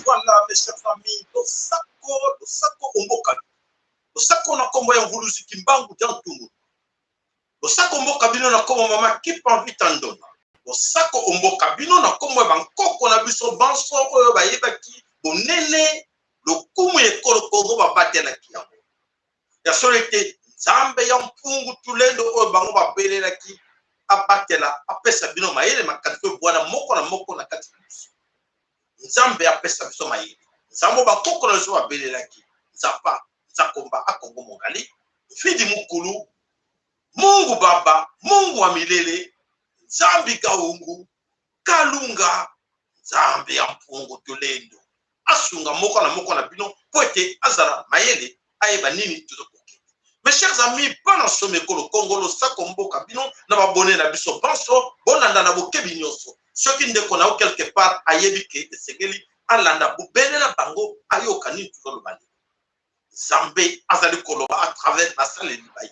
Voilà, mes chers amis, losako, losako omboka. Losako na kombo ya Mvuluzi Kimbangu Diantungu. Losako mboka bino na kombo mama Kipa Vita Ndona. Losako omboka bino na kombo ya bankoko na biso banso oyo bayebaki bonene lokumu ya ekolo Kongo, babatelaki yango. Ya solo ete Nzambe ya mpungu tulendo oyo bango babelelaki abatela, apesa bino mayele, makanisi mpe bwana moko na moko na kati na biso. Nzambe apesa biso mayele. Nzambe oyo bankoko na biso babelelaki, Nzapa, Nzakomba, Akongo Mongali, Mfidi Mukulu, Mungu Baba, Mungu wa milele, Nzambi Kaungu, Kalunga, Nzambe ya mpungu tulendo asunga moko na moko na bino mpo ete azala mayele, ayeba nini toza kokende. Mes chers amis, mpo na somi ekolo Kongo, losako mboka bino na babone na biso banso, bolanda na bokebi nyonso. Soki ndeko na yo quelque part ayebi ke esengeli alanda, bobelela bango ayoka nini tozoloba lelo. Nzambe azali koloba à travers basaleli ba ye.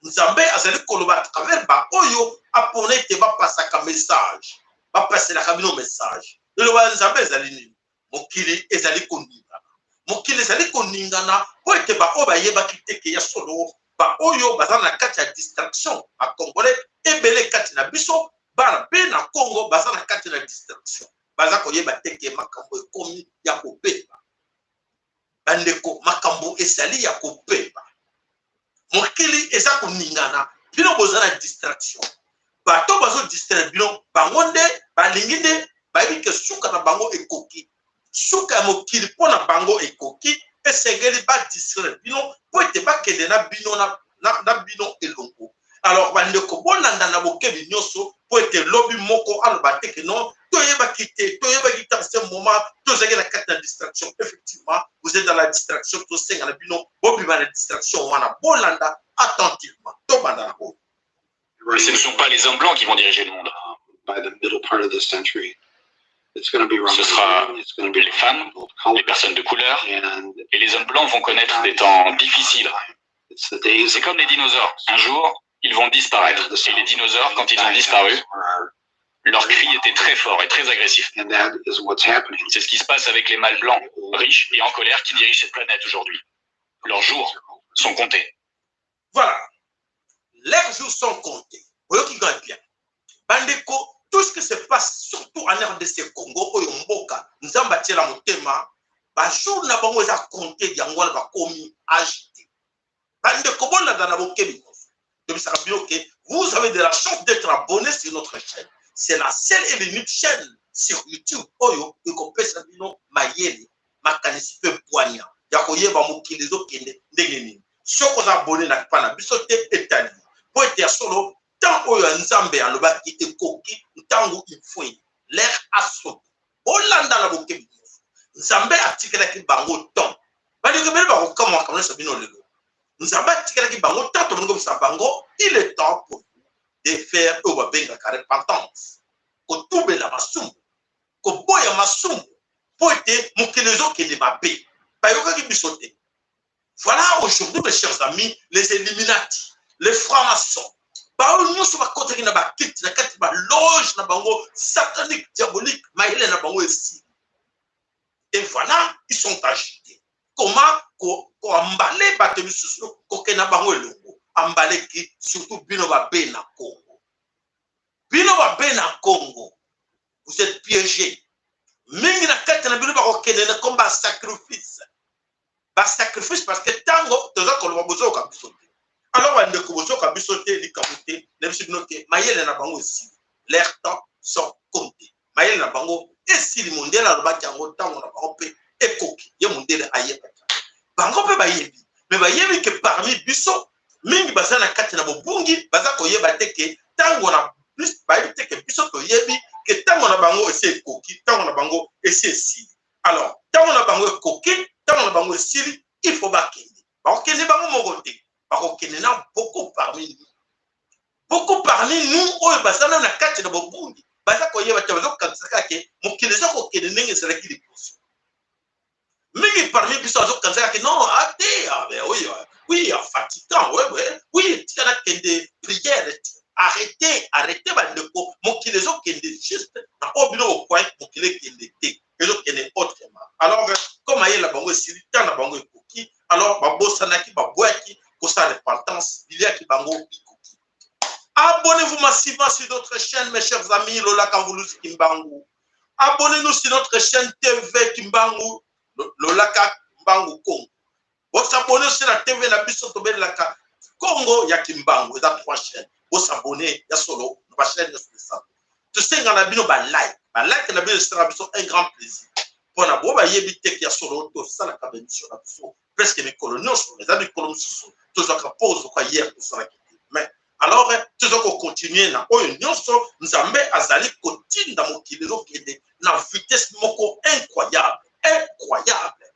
Nzambe azali koloba à travers baoyo apona ete bapasaka message, bapaselaka bino message. Liloba ya Nzambe ezali nini? Mokili ezali koningana, mokili ezali koningana mpo ete baoyo bayebaki te ke ya solo, baoyo baza na kati ya distraction, bacongolais ebele kati na biso bana mpe na Congo baza na kati na distraction, baza koyeba te ke makambo ekomi ya kobeba. Bandeko, makambo ezali ya kobeba, mokili eza koningana, bino boza na distraction. Bato bazo distraire bino, bango nde balingi, nde bayebi ke suka na bango ekoki, suka ya mokili mpo na bango ekoki. Esengeli badistraire bino mpo ete bakende na bino na bino elongo. Alors bandeko, bolanda na bokebi nyonso mpo ete lobi moko aloba te ke non, toyebaki te, toyebaki te, en ce moment tozalaki na kati na distraction. Effectivement, vous êtes dans la distraction. Tosenga na bino bobima na distraction wana, bolanda attentivement. Tobanda na oyo. Ce ne sont pas les hommes blancs qui vont diriger le monde. Ce sera les femmes, les personnes de couleur, et les hommes blancs vont connaître des temps difficiles. C'est comme les dinosaures. Un jour, ils vont disparaître. Et les dinosaures, quand ils ont disparu, leur cri était très fort et très agressif. C'est ce qui se passe avec les mâles blancs, riches et en colère qui dirigent cette planète aujourd'hui. Leurs jours sont comptés. Voilà, leurs jours sont comptés. Oyoki ngai bien, bandeko? Tout ce qui se passe, surtout en RDC Congo, oyo mboka Nzambe atiela motema, bajour na bango eza compté. Yango wana bakomi agité. Bandeko, bolanda na bokebi nyonso. Tobisaka bino ke vous avez de la chance d'être abonné sur notre chaîne. C'est la seule et l'unique chaîne sur YouTube oyo ekopesa bino mayele, makanisi mpe bwanya ya koyeba mokili ezokende ndenge nini. Soki oza abonné na pa na biso te, etali mpo ete ya solo temps oyo ya Nzambe alobaki ekoki, ntango ifwe, l'heure a sonné. Bolanda na bokebi nyonso. Nzambe atikelaki bango temps. Bandeko ebele bakokamwaka nyonso bino lelo. Nzambe atikelaki bango temps. Tolingi kobisa bango, il est temps pour vous de faire oyo babengaka repentance, kotubela masumu, koboya masumu, mpo ete mokili ezokende mabe. Bayokaki biso te. Voilà, aujourd'hui, mes chers amis, les Illuminati, les francs-maçons, baoyo nyonso bakotaki na bakiti na kati baloge na bango satanique, diabolique, mayele na bango esili. Et voilà, ils sont agités. Comment koambale bato misusu kokende na bango elongo? Ambaleki surtout bino babe na Congo. Bino babe na Congo, vous êtes piégés. Mingi na kati na bino bakokende na comme basacrifice, basacrifice, parce que ntango toza koloba, bozoyoka biso te. Alors bandeko, bozoka biso te, likambo te na biso bino te. Mayele na bango esili, leur temps sont comptés. Mayele na bango esili. Mondele alobaki yango, ntango na bango mpe ekoki. Ye mondele ayebaki, bango mpe bayebi, mais bayebi ke parmi biso mingi baza na kati na bobungi, baza koyeba te ke ntango na bayebi te ke biso toyebi ke ntango na bango esi ekoki, ntango na bango esi esili. Alors ntango na bango ekoki, ntango na bango esili, il faut bakende. Bakokende bango moko te, bakokende na beaucoup parmi nous, beaucoup parmi nous oyo bazala na kati na bobungi, baza koyeba te, bazokanisa kaka ke mokili eza kokende ndenge ezalaki liboso. Mingi parmi biso azokanisa kaka non, ate, ah, ben oui, oui, Vatican, oui, tika nakende prière. Arrêtez, arrêtez bandeko. Mokili ezokende juste na oyo bino bokwai. Mokili ekende te, ezokende autrement. Alors comme ayela bango esili, ntango na bango ekoki, alors babosanaki, babwaki kosala repentance, biliaki bango bikoki. Abonnez-vous massivement sur notre chaîne, mes chers amis. Lolaka Mvuluzi Kimbangu. Abonnez-nous sur notre chaîne TV Kimbangu, Lolaka Kimbangu Congo. Bosabonner aussi na TV na biso tobelelaka Congo ya Kimbangu. Eza trois chaînes. Bosabonner ya solo na bachaîne nyonso misato. Tosenga na bino balike, balike na bino esalaka biso un grand plaisir. Mpona bo bayebi teke ya solo, tosalaka baémission na biso presque mikolo nyonso. Eza mikolo mosusu tozwaka pause kwa hier tosalaki te, mais alors toza kocontinue na oyo nyonso Nzambe azali kotinda. Mokili ezokende na vitesse moko incroyable, incroyable.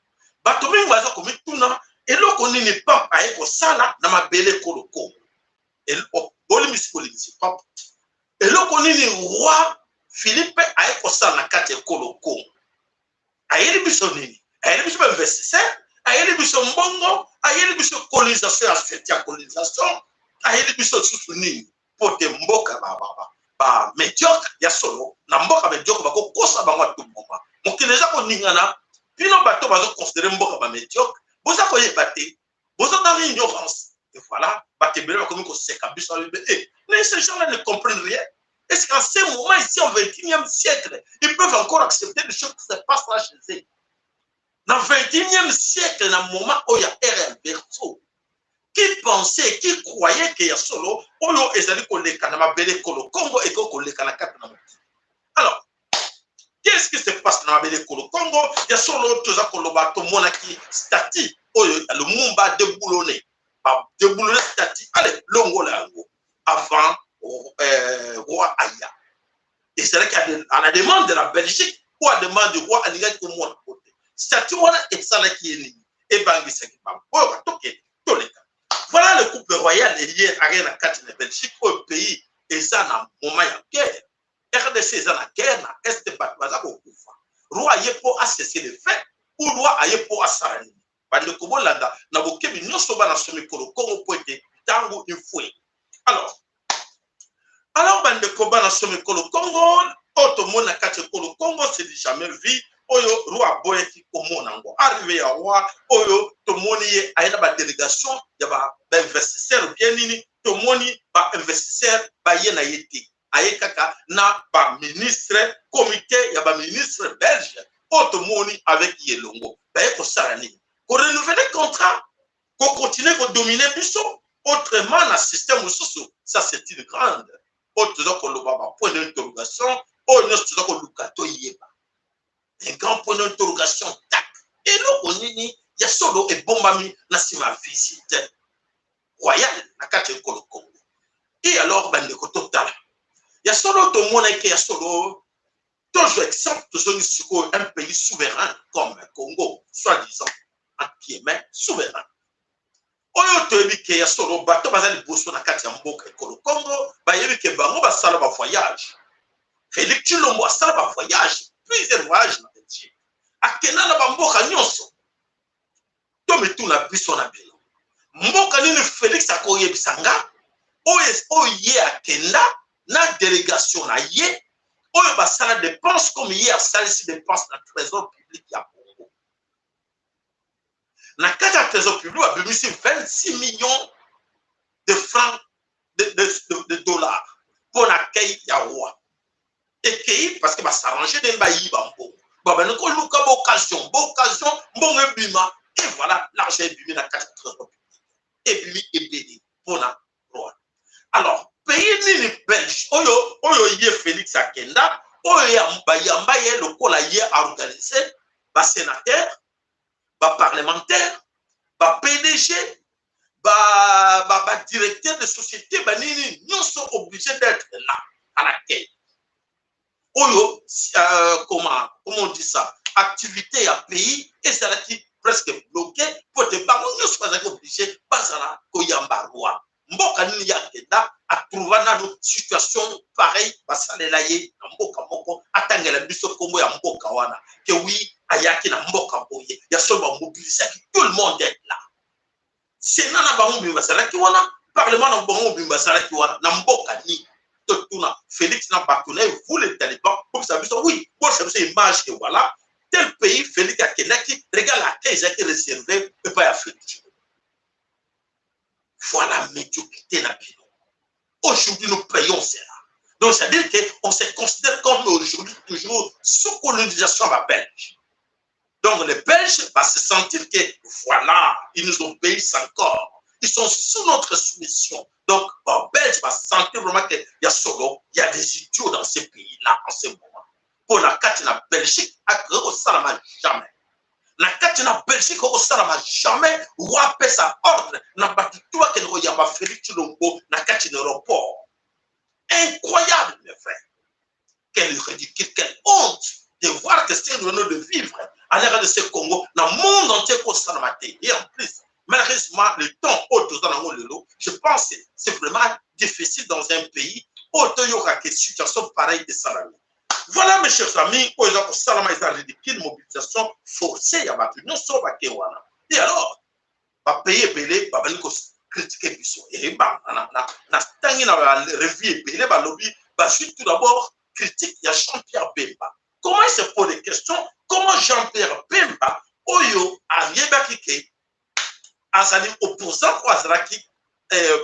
Bato mingi baza komituna eloko nini pape aye kosala na mabele ekolo Kongo. Bolimisi, bolimisi, pape, eloko nini roi Philippe aye kosala na kati ya ekolo Kongo? Ayeli biso nini? Ayeli biso bainvestisseur? Ayeli biso mbongo? Ayeli biso colonisation ya fete ya colonisation? Ayeli biso lisusu nini? Mpo te mboka bamédiocre ya solo, na mboka médiocre bakokosa bango atuboma. Mokili eza koningana. Bino bato bazoconsidérer mboka bamédiocre, boza koyeba te, boza dans l'ignorance. Et voilà, bato ebele bakomi koseka biso. Eh, mais ces gens-là ne comprennent rien. Est-ce qu'en ce moment ici, au 21e siècle, ils peuvent encore accepter des choses qui se passent là chez eux? Dans le 21e siècle, dans le moment où il y a R. Berceau, qui pensait, qui croyait qu'il y a solo, oyo ezali koleka na mabele kolo Congo ekoki koleka na kati na mokili? Alors, qu'est-ce qui se passe na mabele kolo Congo? Ya solo, toza koloba, tomonaki statue oyo ya Lumumba déboulonné, badéboulonné statue ale longola yango avant roi aya. Ezalaki à la demande de la Belgique ou à demande du roi? Alingaki komona kote statue wana esalaki ye nini, ebangisaki bango oyo batokende toleka. Voilà, le couple royal eye aye na kati na Belgique, oyo pays eza na moment ya guerre. RDC eza na guerre na Est, bato baza kokufa. Roi aye mpo acesser le feu ou roi aye mpo asala nini? Bandeko, bolanda na bokebi nyonso, bana so mikolo Kongo, mpo ete ntango ifwe. Alors bandeko, bana so mikolo Kongo, oyo tomoni na kati ekolo Kongo, c'est du jamais vu. Oyo roi aboyaki komona yango, arrivée ya roi oyo tomoni ye aye na badélégation ya bainvestisseur bien nini. Tomoni bainvestisseur baye na ye te, aye kaka na baministre, comité ya baministre belge oyo tomoni avec ye elongo. Baye kosala nini? Korenouveler contrat, kocontinue kodominer biso autrement na système mosusu. Ça, c'est une grande oyo toza koloba, bapoint d'interrogation oyo nyonso toza koluka toyeba, un grand point d'interrogation. Tak, eloko nini ya solo ebombami na nsima ya visite royale na kati ya ekolo Congo? Et alors bandeko, totala ya solo, tomonaki ya solo. Tozwa exemple, tozongi sikoyo un pays souverain comme Congo, soi-disant, en guillemets, souverain, oyo toyebi ke ya solo bato baza liboso na kati ya mboka ekolo Congo bayebi ke bango basala bavoyage. Félix Tshilombo asala bavoyage, plusieurs voyages na Belgique, akenda na bamboka nyonso. To mituna biso na bino, mboka nini Félix akoyebisa nga oyo ye akenda na délégation na ye, oyo basala dépense comme ye asalisi dépense na trésor public ya Congo? Na kati ya trésor public babimisi 26 millions de francs, de dollars mpo na kei ya roi. Ekei parce que basarrange ndenge bayiba mbongo, babandi koluka baoccasion, baoccasion mbongo ebima. Et voilà, l'argent ebimi na kati ya trésor public, ebimi ebele. Mpona Rwanda, alors pays nini belge oyo ye Félix akenda, oyo bayamba ye lokola ye aorganiser basénateur, baparlementaire, baPDG, badirecteur de société, banini nyonso obligé d'être là à l'accueil oyo, comment on dit ça, activité ya pays ezalaki presque bloqué po te bango nyonso bazalaki obligé bazala koyamba roi? Mboka nini ye akenda atrouva nano situation pareil basalela ye na mboka moko? Atangela biso nkombo ya mboka wana ke wi ayaki na mboka boye ya solo, bamobilisaki tout le monde est là, sénat na bango mobimba bazalaki wana, parlement na bango mobimba bazalaki wana. Na mboka nini? Totuna Félix na bato na ye: vous les talibans, bopesa biso, oui, bolisa biso image ke voilà tel pays Félix akendaki, regarde l'accueil ezalaki réservé epai ya Félix. Voilà médiocrité na bino. Aujourd'hui, nous payons cela. Donc c'est à dire que on se considère comme aujourd'hui toujours sous colonisation belge. Donc les Belges vont se sentir que voilà, ils nous obéissent encore, ils sont sous notre soumission. Donc bon, Belge va sentir vraiment qu'il y a solo, il y a des idiots dans ces pays-là en ce moment. Pour la kati na Belgique, akosalama jamais. Na kati na Belgique, okosalama jamais roi apesa ordre na bato tu bakende koyamba Félix Tshilombo na kati na aéroport. Incroyable, mes frères. Quel ridicule, quelle honte de voir que ce que nous venons de vivre à l'ère de ce Congo, dans le monde entier, kosalama te. Et en plus, malheureusement, le temps oyo toza nango lelo, je pense que c'est vraiment difficile dans un pays oyo toyokaka situation pareille esalami. Voilà, mes chers amis, oyo eza kosalama eza ridicule, mobilisation forcée ya bato nyonso bake wana. Et alors bapays ebele babandi kocritiquer biso. Eyeba na ntangi na barevue ebele balobi, bazwi tout d'abord critique ya Jean-Pierre Bemba. Comment il se pose des questions, comment Jean-Pierre Bemba oyo ayebaki ke azali opposant, oyo azalaki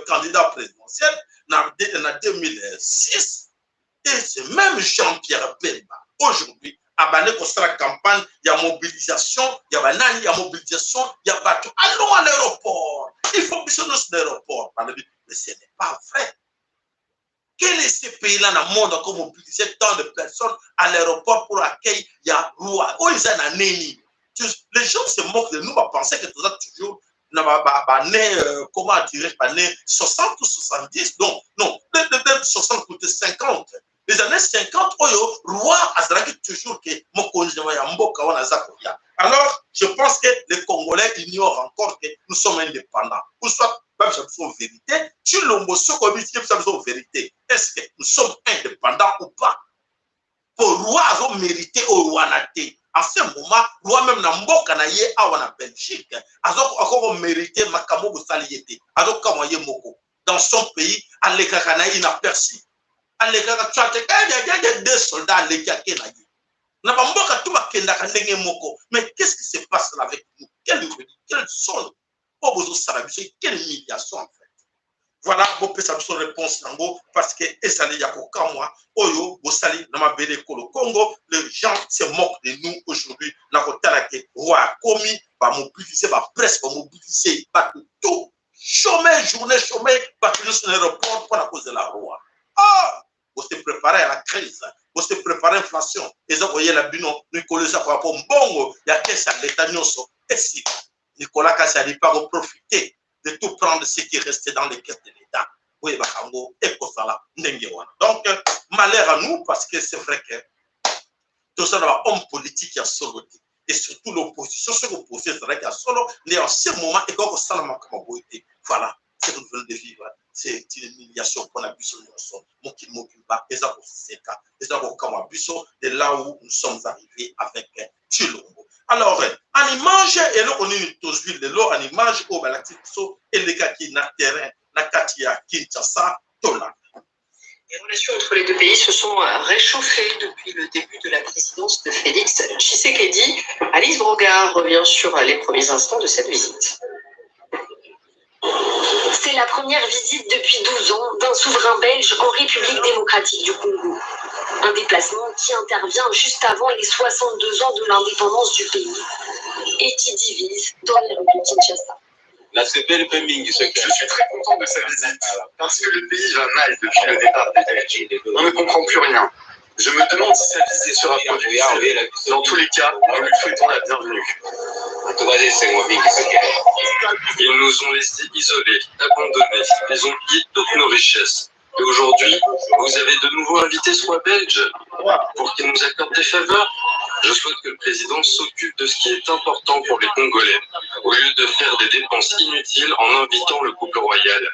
candidat présidentiel na 2006, et ce même Jean-Pierre Bemba aujourd'hui abandi kosala campagne ya mobilisation ya banani, ya mobilisation ya bato, allons à l'aéroport, il faut biso nyonso na aéroport. Balobi, mais ce n'est pas vrai. Quel est ce pays-là dans le monde qui mobiliser tant de personnes à l'aéroport pour accueillir ya roi? Oyo eza na nini? Les gens se moquent de nous, bapenser que toza toujours na baannées, comment dirais-je, baannées 60 ou 70. Donc non, même 60 ou 50, les années 50, oyo roi azalaki toujours ke mokonzi ya mboka wana aza koya. Alors je pense que les Congolais ignorent encore que nous sommes indépendants, ou soit babisa biso vérité. Tshilombo, soki oyebi, yebisa biso vérité: est-ce que nous sommes indépendants ou pas? Po roi azomérite oyo wana te. En ce moment, roi même na mboka na ye awa na Belgique akokomérite makambo bosali ye te. Azokamwa ye moko dans son pays, alekaka na ye inaperçu, alekaka twate kayadiadiadia, deux soldats, aleki, ake na ye na bamboka tu bakendaka ndenge moko. Mais qu'est-ce qui se passe là avec nous? Quel quel sol oyo bozosala biso? Quelle humiliation en fait! Voilà, bopesa biso réponse nango parce que ezali ya kokamwa oyo bosali na mabele ekolo Congo. Les gens se moquent de nous aujourd'hui na kotala ke roi akomi, bamobilize bapresse, bamobilize bato tout, chômé, journée chômé, bato nyonso na aéroport mpona kozela roi. Ah, bose préparer à la crise, bose préparer, inflation eza koyela bino mikolo eza koya, po mbongo ya caisse ya leta nyonso esika Nicolas Kazadi pa koprofiter de tout prendre ce qui restait dans les caisses de l'État. Oyebaka yango ekozala ndenge wana. Donc malheur à nous, parce que c'est vrai que toza na bahomme politique ya solo te, et surtout l'opposition. Soki opposition ezalaki ya solo nde en ce moment ekoki kosala makambo boye te. Voilà ce que nous venons de vivre, c'est une humiliation mpona biso nyonso. Mokili mobimba eza koseka, eza kokamwa biso de là où nous sommes arrivés avec Tshilombo. Alors en image, eloko nini tozwi lelo en image oyo balakisi biso elekaki na terrain na kati ya Kinshasa? Tolanda. Les relations entre les deux pays se sont réchauffées depuis le début de la présidence de Félix Tshisekedi. Alice Brogard revient sur les premiers instants de cette visite. C'est la première visite depuis 12 ans d'un souverain belge en République démocratique du Congo. Un déplacement qui intervient juste avant les 62 ans de l'indépendance du pays et qui divise dans les rues de Kinshasa. Je suis très content de sa visite, parce que le pays va mal depuis le départ des Belges. On ne comprend plus rien. Je me demande si sa visite sera productive. Dans tous les cas, nous lui souhaitons la bienvenue. Ils nous ont laissés isolés, abandonnés. Ils ont pillé toutes nos richesses. Et aujourd'hui, vous avez de nouveau invité ce roi belge pour qu'il nous accorde des faveurs. Je souhaite que le président s'occupe de ce qui est important pour les Congolais, au lieu de faire des dépenses inutiles en invitant le couple royal.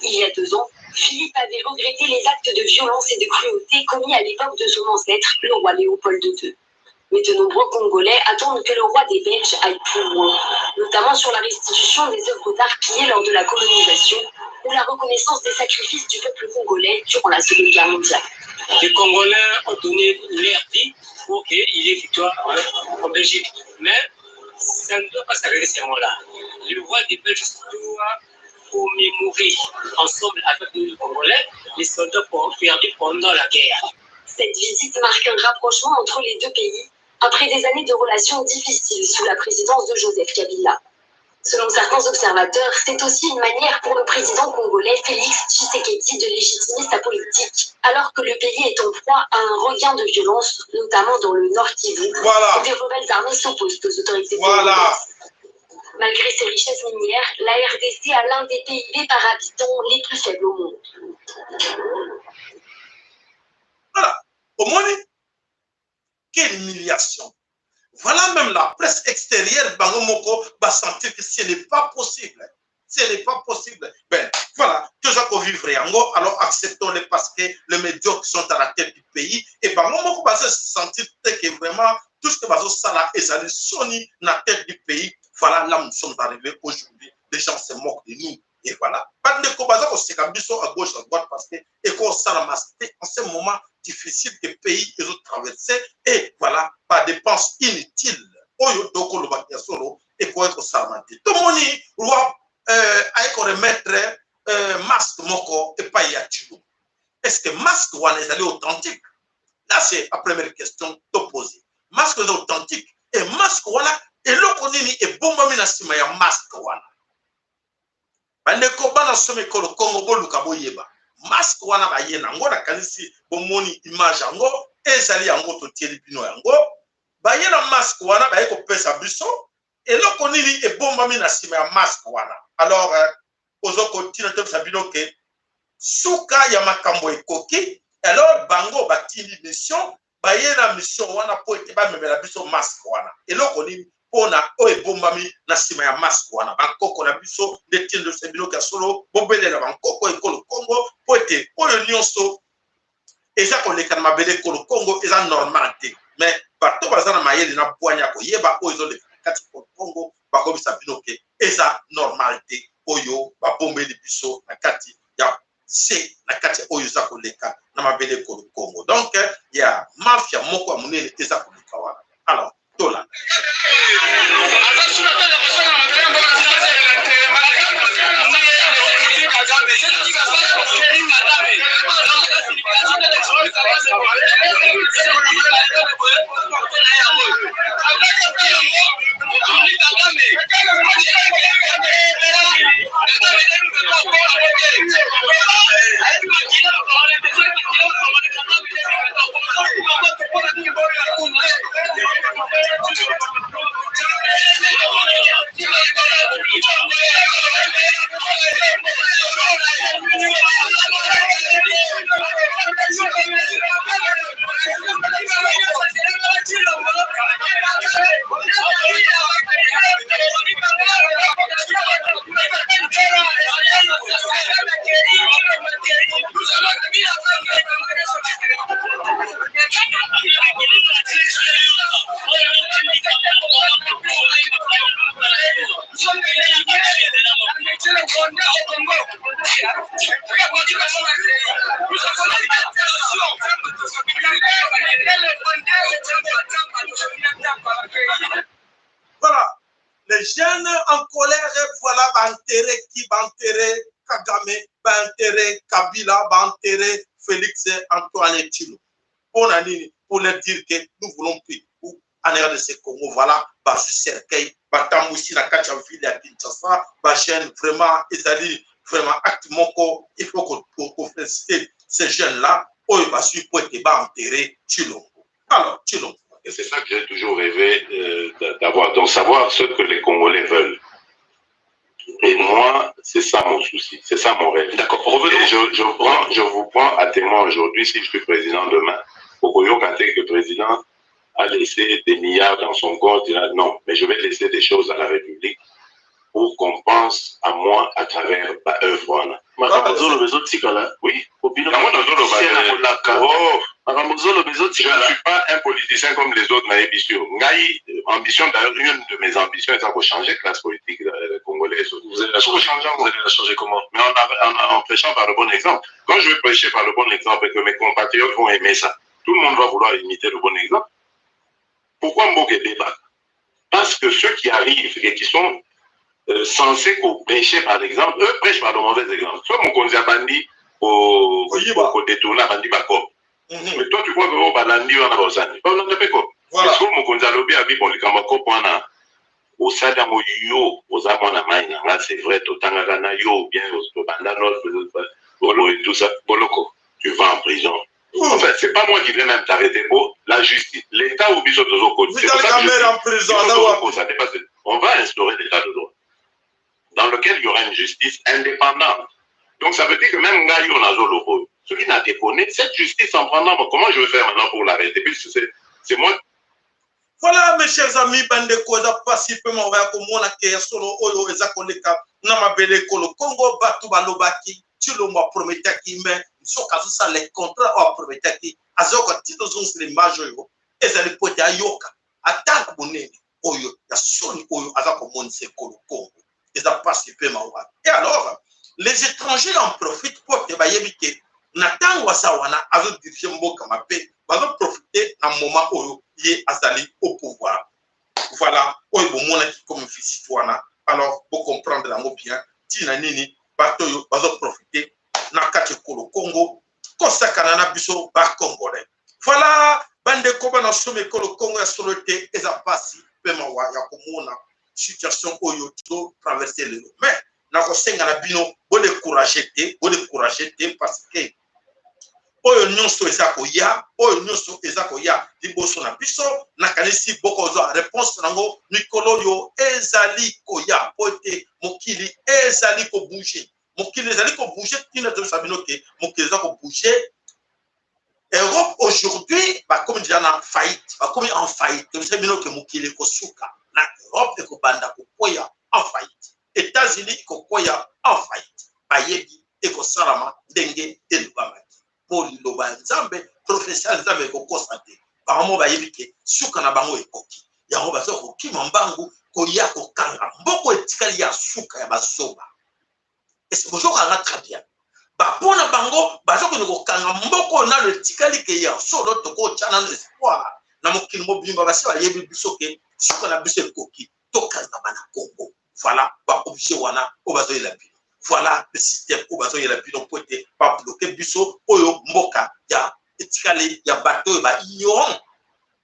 Il y a 2 ans, Philippe avait regretté les actes de violence et de cruauté commis à l'époque de son ancêtre, le roi Léopold II. Mais de nombreux Congolais attendent que le roi des Belges aille plus loin, notamment sur la restitution des œuvres d'art pillées lors de la colonisation ou la reconnaissance des sacrifices du peuple congolais durant la Seconde Guerre mondiale. Les Congolais ont donné leur vie pour qu'il y ait victoire en Belgique. Mais ça ne doit pas s'arrêter seulement là. Le roi des Belges doit commémorer ensemble avec nous les Congolais les soldats perdus pendant la guerre. Cette visite marque un rapprochement entre les deux pays après des années de relations difficiles sous la présidence de Joseph Kabila. Selon certains observateurs, c'est aussi une manière pour le président congolais Félix Tshisekedi de légitimer sa politique, alors que le pays est en proie à un regain de violence, notamment dans le Nord Kivu, Voilà. où des rebelles armés s'opposent aux autorités Voilà. congolaises. Malgré ses richesses minières, la RDC a l'un des PIB par habitant les plus faibles au monde. Voilà. Omoni, quelle humiliation. Voilà même la presse extérieure, bango moko, va sentir que ce n'est pas possible. Ce n'est pas possible. Ben, voilà, toza vivre yango, alors acceptons-les parce que les médiocres sont à la tête du pays. Et bango moko va se sentir que vraiment, tout ce que bazosala ezali soni na tête du pays. Voilà, là où nous sommes arrivés aujourd'hui. Les gens se moquent de nous. Et voilà. Bandeko baza koseka biso à gauche, à droite, parce que ekosalama te en ce moment difficile que pays ezotraverse. Et voilà, ba dépense inutile oyo tokolobaki ya solo ekoki kosalama te. Tomoni roi aye koremettre masque moko epai ya Tshilombo. Est ce que masque wana ezali authentique? Là, c'est la première question toposer. Masque eza authentique? E masque wana, eloko nini ebombami na nsima ya masque wana? Bandeko bana somi ekolo Kongo, boluka boyeba masque wana baye nango. Nakanisi bomoni image yango, ezali yango totieli bino yango. Baye na masque wana, baye kopesa biso eloko nini ebombami na nsima ya masque wana? Alors ozo kotina tobisa bino ke suka ya makambo ekoki. Alors bango batindi mission, baye na mission wana mpo ete bamemela biso masque wana. Eloko nini mpona oyo ebombami na nsima ya masque wana? Bankoko na biso nde tindo biloko ya solo. Bobelela bankoko ekolo Kongo mpo ete oyo nyonso eza koleka na mabele ekolo Kongo eza normal te. Mais bato baza na mayele na bwanya ya koyeba oyo ezoleka na kati ekolo Kongo bakobisa bino ke eza normal te oyo babombeli biso na kati ya se, na kati oyo eza koleka na mabele ekolo Kongo. Donc ya mafia moko ya monene eza koleka wana. Alors tolanda. Voilà. Les jeunes en colère, voilà, baenterrer qui? Baenterrer Kagame, baenterrer Kabila, baenterrer Félix Antoine Tshilombo. Pour nini? Pour leur dire que nous voulons plus. En RDC Congo, voilà, bazwi cercueil, batambwisi na kati ya ville ya Kinshasa, ba jeunes vraiment ezali vraiment acte moko, il faut ko féliciter ces jeunes là oyo bazwi po ete ba enterrer Tshilombo. Alors Tshilombo. Et c'est ça que j'ai toujours rêvé d'avoir, d'en savoir ce que les Congolais veulent. Et moi, c'est ça mon souci, c'est ça mon rêve. D'accord, revenons. Et je vous prends à témoin aujourd'hui, si je suis président demain, okoyoka te que le président a laissé des milliards dans son compte, il a, non, mais je vais laisser des choses à la République pour qu'on pense à moi à travers ba œuvre wana. Makambo ozoloba ezotikala. Oui. Obino Yango nazoloba. na kolaka. Oh, makambo ozoloba je ne ezotikala. Suis pas un politicien comme les autres, nayebi sûr. Ngai, ambition, d'ailleurs, une de mes ambitions est de changer classe politique congolaise. Vous allez la Faut changer, changer. Vous allez la changer comment? Mais en prêchant par le bon exemple. Quand je vais prêcher par le bon exemple et que mes compatriotes vont aimer ça, tout le monde va vouloir imiter le bon exemple. Pourquoi mboka débat? Parce que ceux qui arrivent et qui sont censés prêcher par l'exemple, eux prêchent par le mauvais exemple. Soit mokonzi abandi Koyiba. kodétourner, abandi bako. Mais toi, tu crois que oh, balandi wana bosani. Balandi pe ko. Voilà. Est-ce que mokonzi alobi abi bon likambo ko wana osali yango, yo oza mwana mai na nga, c'est vrai, totangaka na yo ou bien tobanda no et tout ça, Boloko. Tu vas en prison. Enfin, c'est pas moi qui vais même t'arrêter pour la justice, l'état ou biso tozokota. C'est Vital pour ça que je Kamerhe dis, en prison, biso aza wapi? tozokota te parce que on va instaurer l'état de droit dans lequel il y aura une justice indépendante. Donc ça veut dire que même ngai oyo nazoloba oyo, celui n'a déconné, cette justice en prendant, comment je vais faire maintenant pour l'arrêter, puisque c'est moi? Voilà, mes chers amis, bandeko, eza pasi mpe mawa ya komona ke ya solo oyo eza koleka na mabele ekolo Kongo. Bato balobaki Tshilombo aprometaki, mais soki azosala le contrat oyo aprometaki, azoyoka ntina. Ozongisela image oyo ezali po ete ayoka atanga bonene oyo ya soni oyo aza komonisa ekolo Kongo. Eza pasi mpe mawa. Et alors les étrangers en profitent po ete bayebi ke na ntango aza wana azodirige mboka mabe, bazoprofite na moment oyo ye azali au pouvoir. Voilà oyo bomonaki comme visite wana. Alors bocomprendre yango bien, ntina nini bato oyo bazoprofite na kati ekolo Congo kosakana na biso bacongolais. Voilà, bandeko bana somi ekolo Congo, ya solo te eza mpasi mpe mawa ya komona situation oyo totraverse lelo. Mais nakosenga na bino, bodécourage te, bodécourage te, parce que oyo nyonso eza koya, oyo nyonso eza koya liboso na biso, nakanisi bokozwa réponse nango mikolo oyo ezali koya, po ete mokili ezali kobouge, mokili ezali kobouge. Ntina toyebisa bino ke mokili eza kobouge. Europe aujourd'hui bakomi déjà na faillite, bakomi en faillite. Toyebisa bino ke mokili ekosuka na Europe, ekobanda kokweya en faillite, États-Unis ekokwea en faillite. Bayebi ekosalama ndenge elobamaki, mpo liloba ya Nzambe, prophétie ya Nzambe ekokosa te. Bango bayebi ke suka na bango ekoki, yango baza kokima mbangu koya kokanga mboko etikali ya suka ya bazoba. Ese bozokanga très bien, bapona bango baza kokende kokanga mboko nano etikali ke ya solo tokotya nano espoir na mokili mobimba. Basi bayebi biso ke suka na biso ekoki, tokangama na Congo. Voilà baobjet wana oyo bazoyela bino, voilà le système oyo bazoyela bino po ete babloke biso. Oyo mboka ya etikali ya bato oyo baignorant,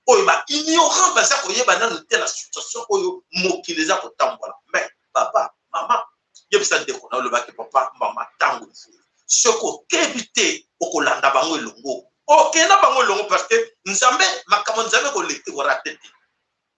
oyo baignorant baza koyeba nano te na situation oyo mokili eza kotambola. Mais papa, mama, yebisa ndeko na olobaki, papa, mama, ntango mfulu, soki okebi te, okolanda bango elongo, okenda bango elongo, parce que Nzambe, makambo Nzambe ekorater te,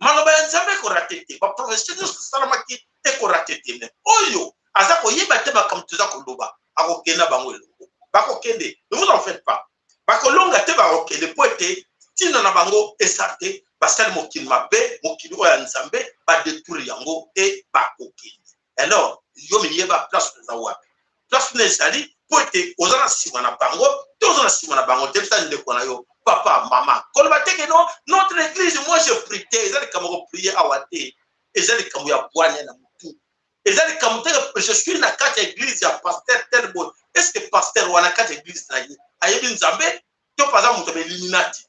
maloba ya Nzambe ekorater te, baprophétie nyonso esalamaki ekorater te. Mais oyo aza koyeba te makambo toza koloba, akokenda bango elongo, bakokende, ne vous en faites pas, bakolonga te, bakokende mpo ete ntina na bango eza te. Basali mokili mabe, mokili oyo ya Nzambe badétruire yango e bakokende. Alors yo miyeba place eza wapi, place na ezali mpo ete oza na nsima na bango te, oza na nsima na bango te. Bisa ndeko na yo, papa, mama, koloba te ke non, notre église, moi je prie te. Eza likambo koprier awa te, eza likambo ya bwania na motu, eza likambo te je suis na kati ya église ya pasteur tel boye. Est ce que pasteur wana kati ya église na ye ayebi Nzambe to mpo aza moto ya bailluminati?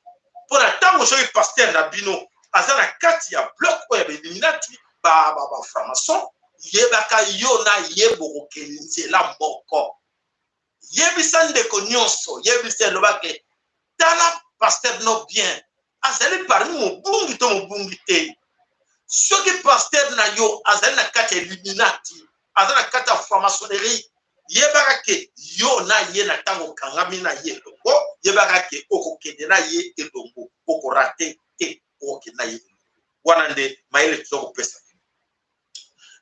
Mpo na ntango soki pasteur na bino aza na kati ya bloc oyo ya bailluminati, bafranc-maçon, yebaka yo na ye bokokende nzela moko. Yebisa ndeko nyonso, yebisa, elobake tala pasteur no bien. Azali parmi mobungi to mobungi te? Soki pasteur na yo azali na kati ya illuminati, aza na kati ya franc-maçonnerie, yebaka ke yo na ye na ntango okangami na ye elongo, yebaka ke okokende na ye elongo, okorate te, okokende na ye elongo. Wana nde mayele toza kopesa bino.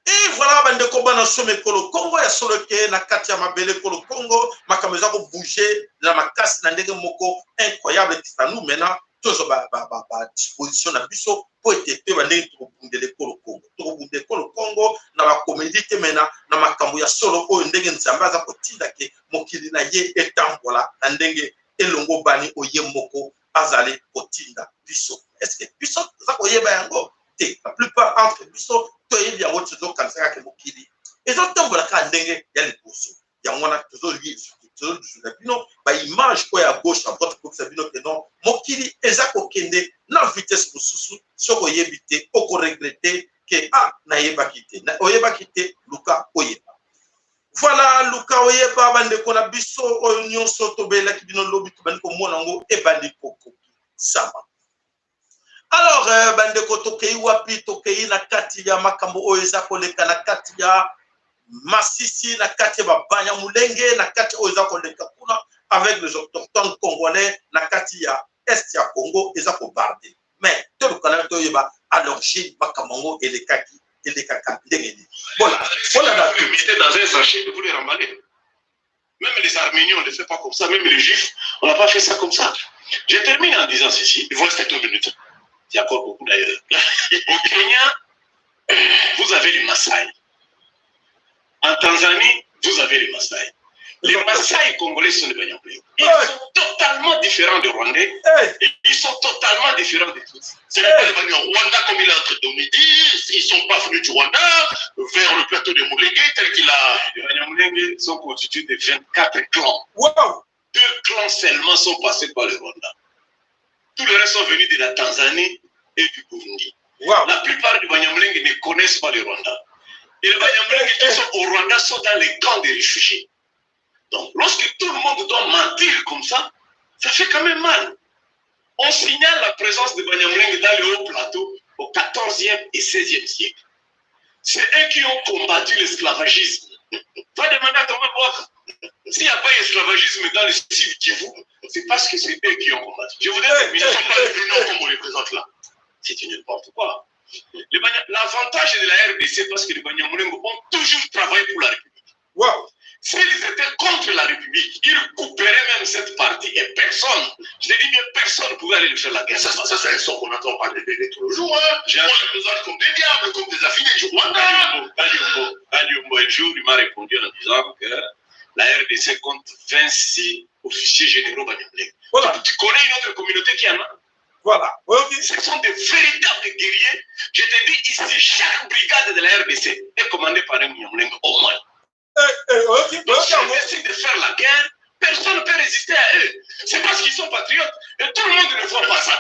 Et voilà bandeko bana somo ekolo Congo ya solo ke na kati ya mabele ekolo Congo makambo eza ko bouger na makasi na ndenge moko incroyable. C'est à nous maintenant tozwa ba, ba, ba, ba disposition na biso mpo ete toyeba ndenge tokobundela ekolo Congo. Tokobunda ekolo Congo na bakomedi te me na, na makambo ya solo oyo ndenge Nzambe aza kotinda ke mokili na ye etambola na ndenge elongobani oyo ye moko azali kotinda biso. Est-ce que biso toza koyeba yango te? La plupart entre biso toyebi yango, tozokanisa kaka mokili ezotambola kaka ndenge ya liboso. Yango wana tozozwela bino baimage oyo ya gauche na droite, kokisa bino ke non, mokili eza kokende na vitesse mosusu. Soki oyebi te, okoregrete ke ah, nayebaki te. Oyebaki te, luka oyeba. Voilà, luka oyeba bandeko na biso, oyo nyonso tobelaki bino lobi, tobandi komona yango ebandi kokokisama. Alors bandeko, tokei wapi? Tokei na kati ya makambo oyo eza koleka na kati ya Masisi, na kati ya Babanyamulenge, na kati oyo eza koleka kuna avec les autochtones congolais na kati ya est ya Congo, eza kobarde. Mais tolukana toyeba à l'origine makambo yango elekaki, elekaka ndenge nini. Bona bona. Vous les mettez dans un sachet, vous les remballez. Même les Arméniens, on ne le fait pas comme ça. Même les Juifs, on n'a pas fait ça comme ça. Je termine en disant ceci. Il vous reste 2 minutes. Il y a encore beaucoup d'ailleurs. Au Kenya, vous avez les Maasai. En Tanzanie, vous avez les Maasai. Les Maasai congolais sont des Banyamulenge. Ils sont totalement différents des Rwandais. Hey. Ils sont totalement différents des Tutsis. Ce n'est pas les Rwanda comme il est en train de nous dire. Ils ne sont pas venus du Rwanda vers le plateau de Mulenge tel qu'il a. Les Banyamulenge sont constitués de 24 clans. Deux clans seulement sont passés par le Rwanda. Tout le reste sont venus de la Tanzanie et du Burundi. La plupart des Banyamulenge ne connaissent pas le Rwanda. Et les Banyamulenge qui sont au Rwanda sont dans les camps des réfugiés. Donc, lorsque tout le monde doit mentir comme ça fait quand même mal. On signale la présence de Banyamulenge dans le haut plateau au 14e et 16e siècle. C'est eux qui ont combattu l'esclavagisme. Va demander à Thomas Bouaka. S'il n'y a pas esclavagisme dans le sud Kivu, c'est parce que c'est eux qui ont combattu. Je voudrais terminer. Ils ne sont pas venus comme on les présente là. C'est du n'importe quoi. L'avantage de la RDC, parce que les Banyamulenge ont toujours travaillé pour la République. S'ils étaient contre la République, ils couperaient même cette partie et personne, je te dis bien, personne ne pouvait aller lui faire la guerre. Ça, c'est un son qu'on entend parler de tous les jours. Hein. On les présente comme des diables, comme des affiliés du Rwanda. Kadiombo, Kadiombo, un jour, il m'a répondu en disant que la RDC compte 26 officiers généraux Banyamulenge. Tu connais une autre communauté qui en a? Voilà. Ce sont des véritables guerriers. Je te dis ici, chaque brigade de la RDC est commandée par un Munyamulenge au moins. Donc, si on décide de faire la guerre, personne ne peut résister à eux. C'est parce qu'ils sont patriotes. Et tout le monde ne voit pas ça.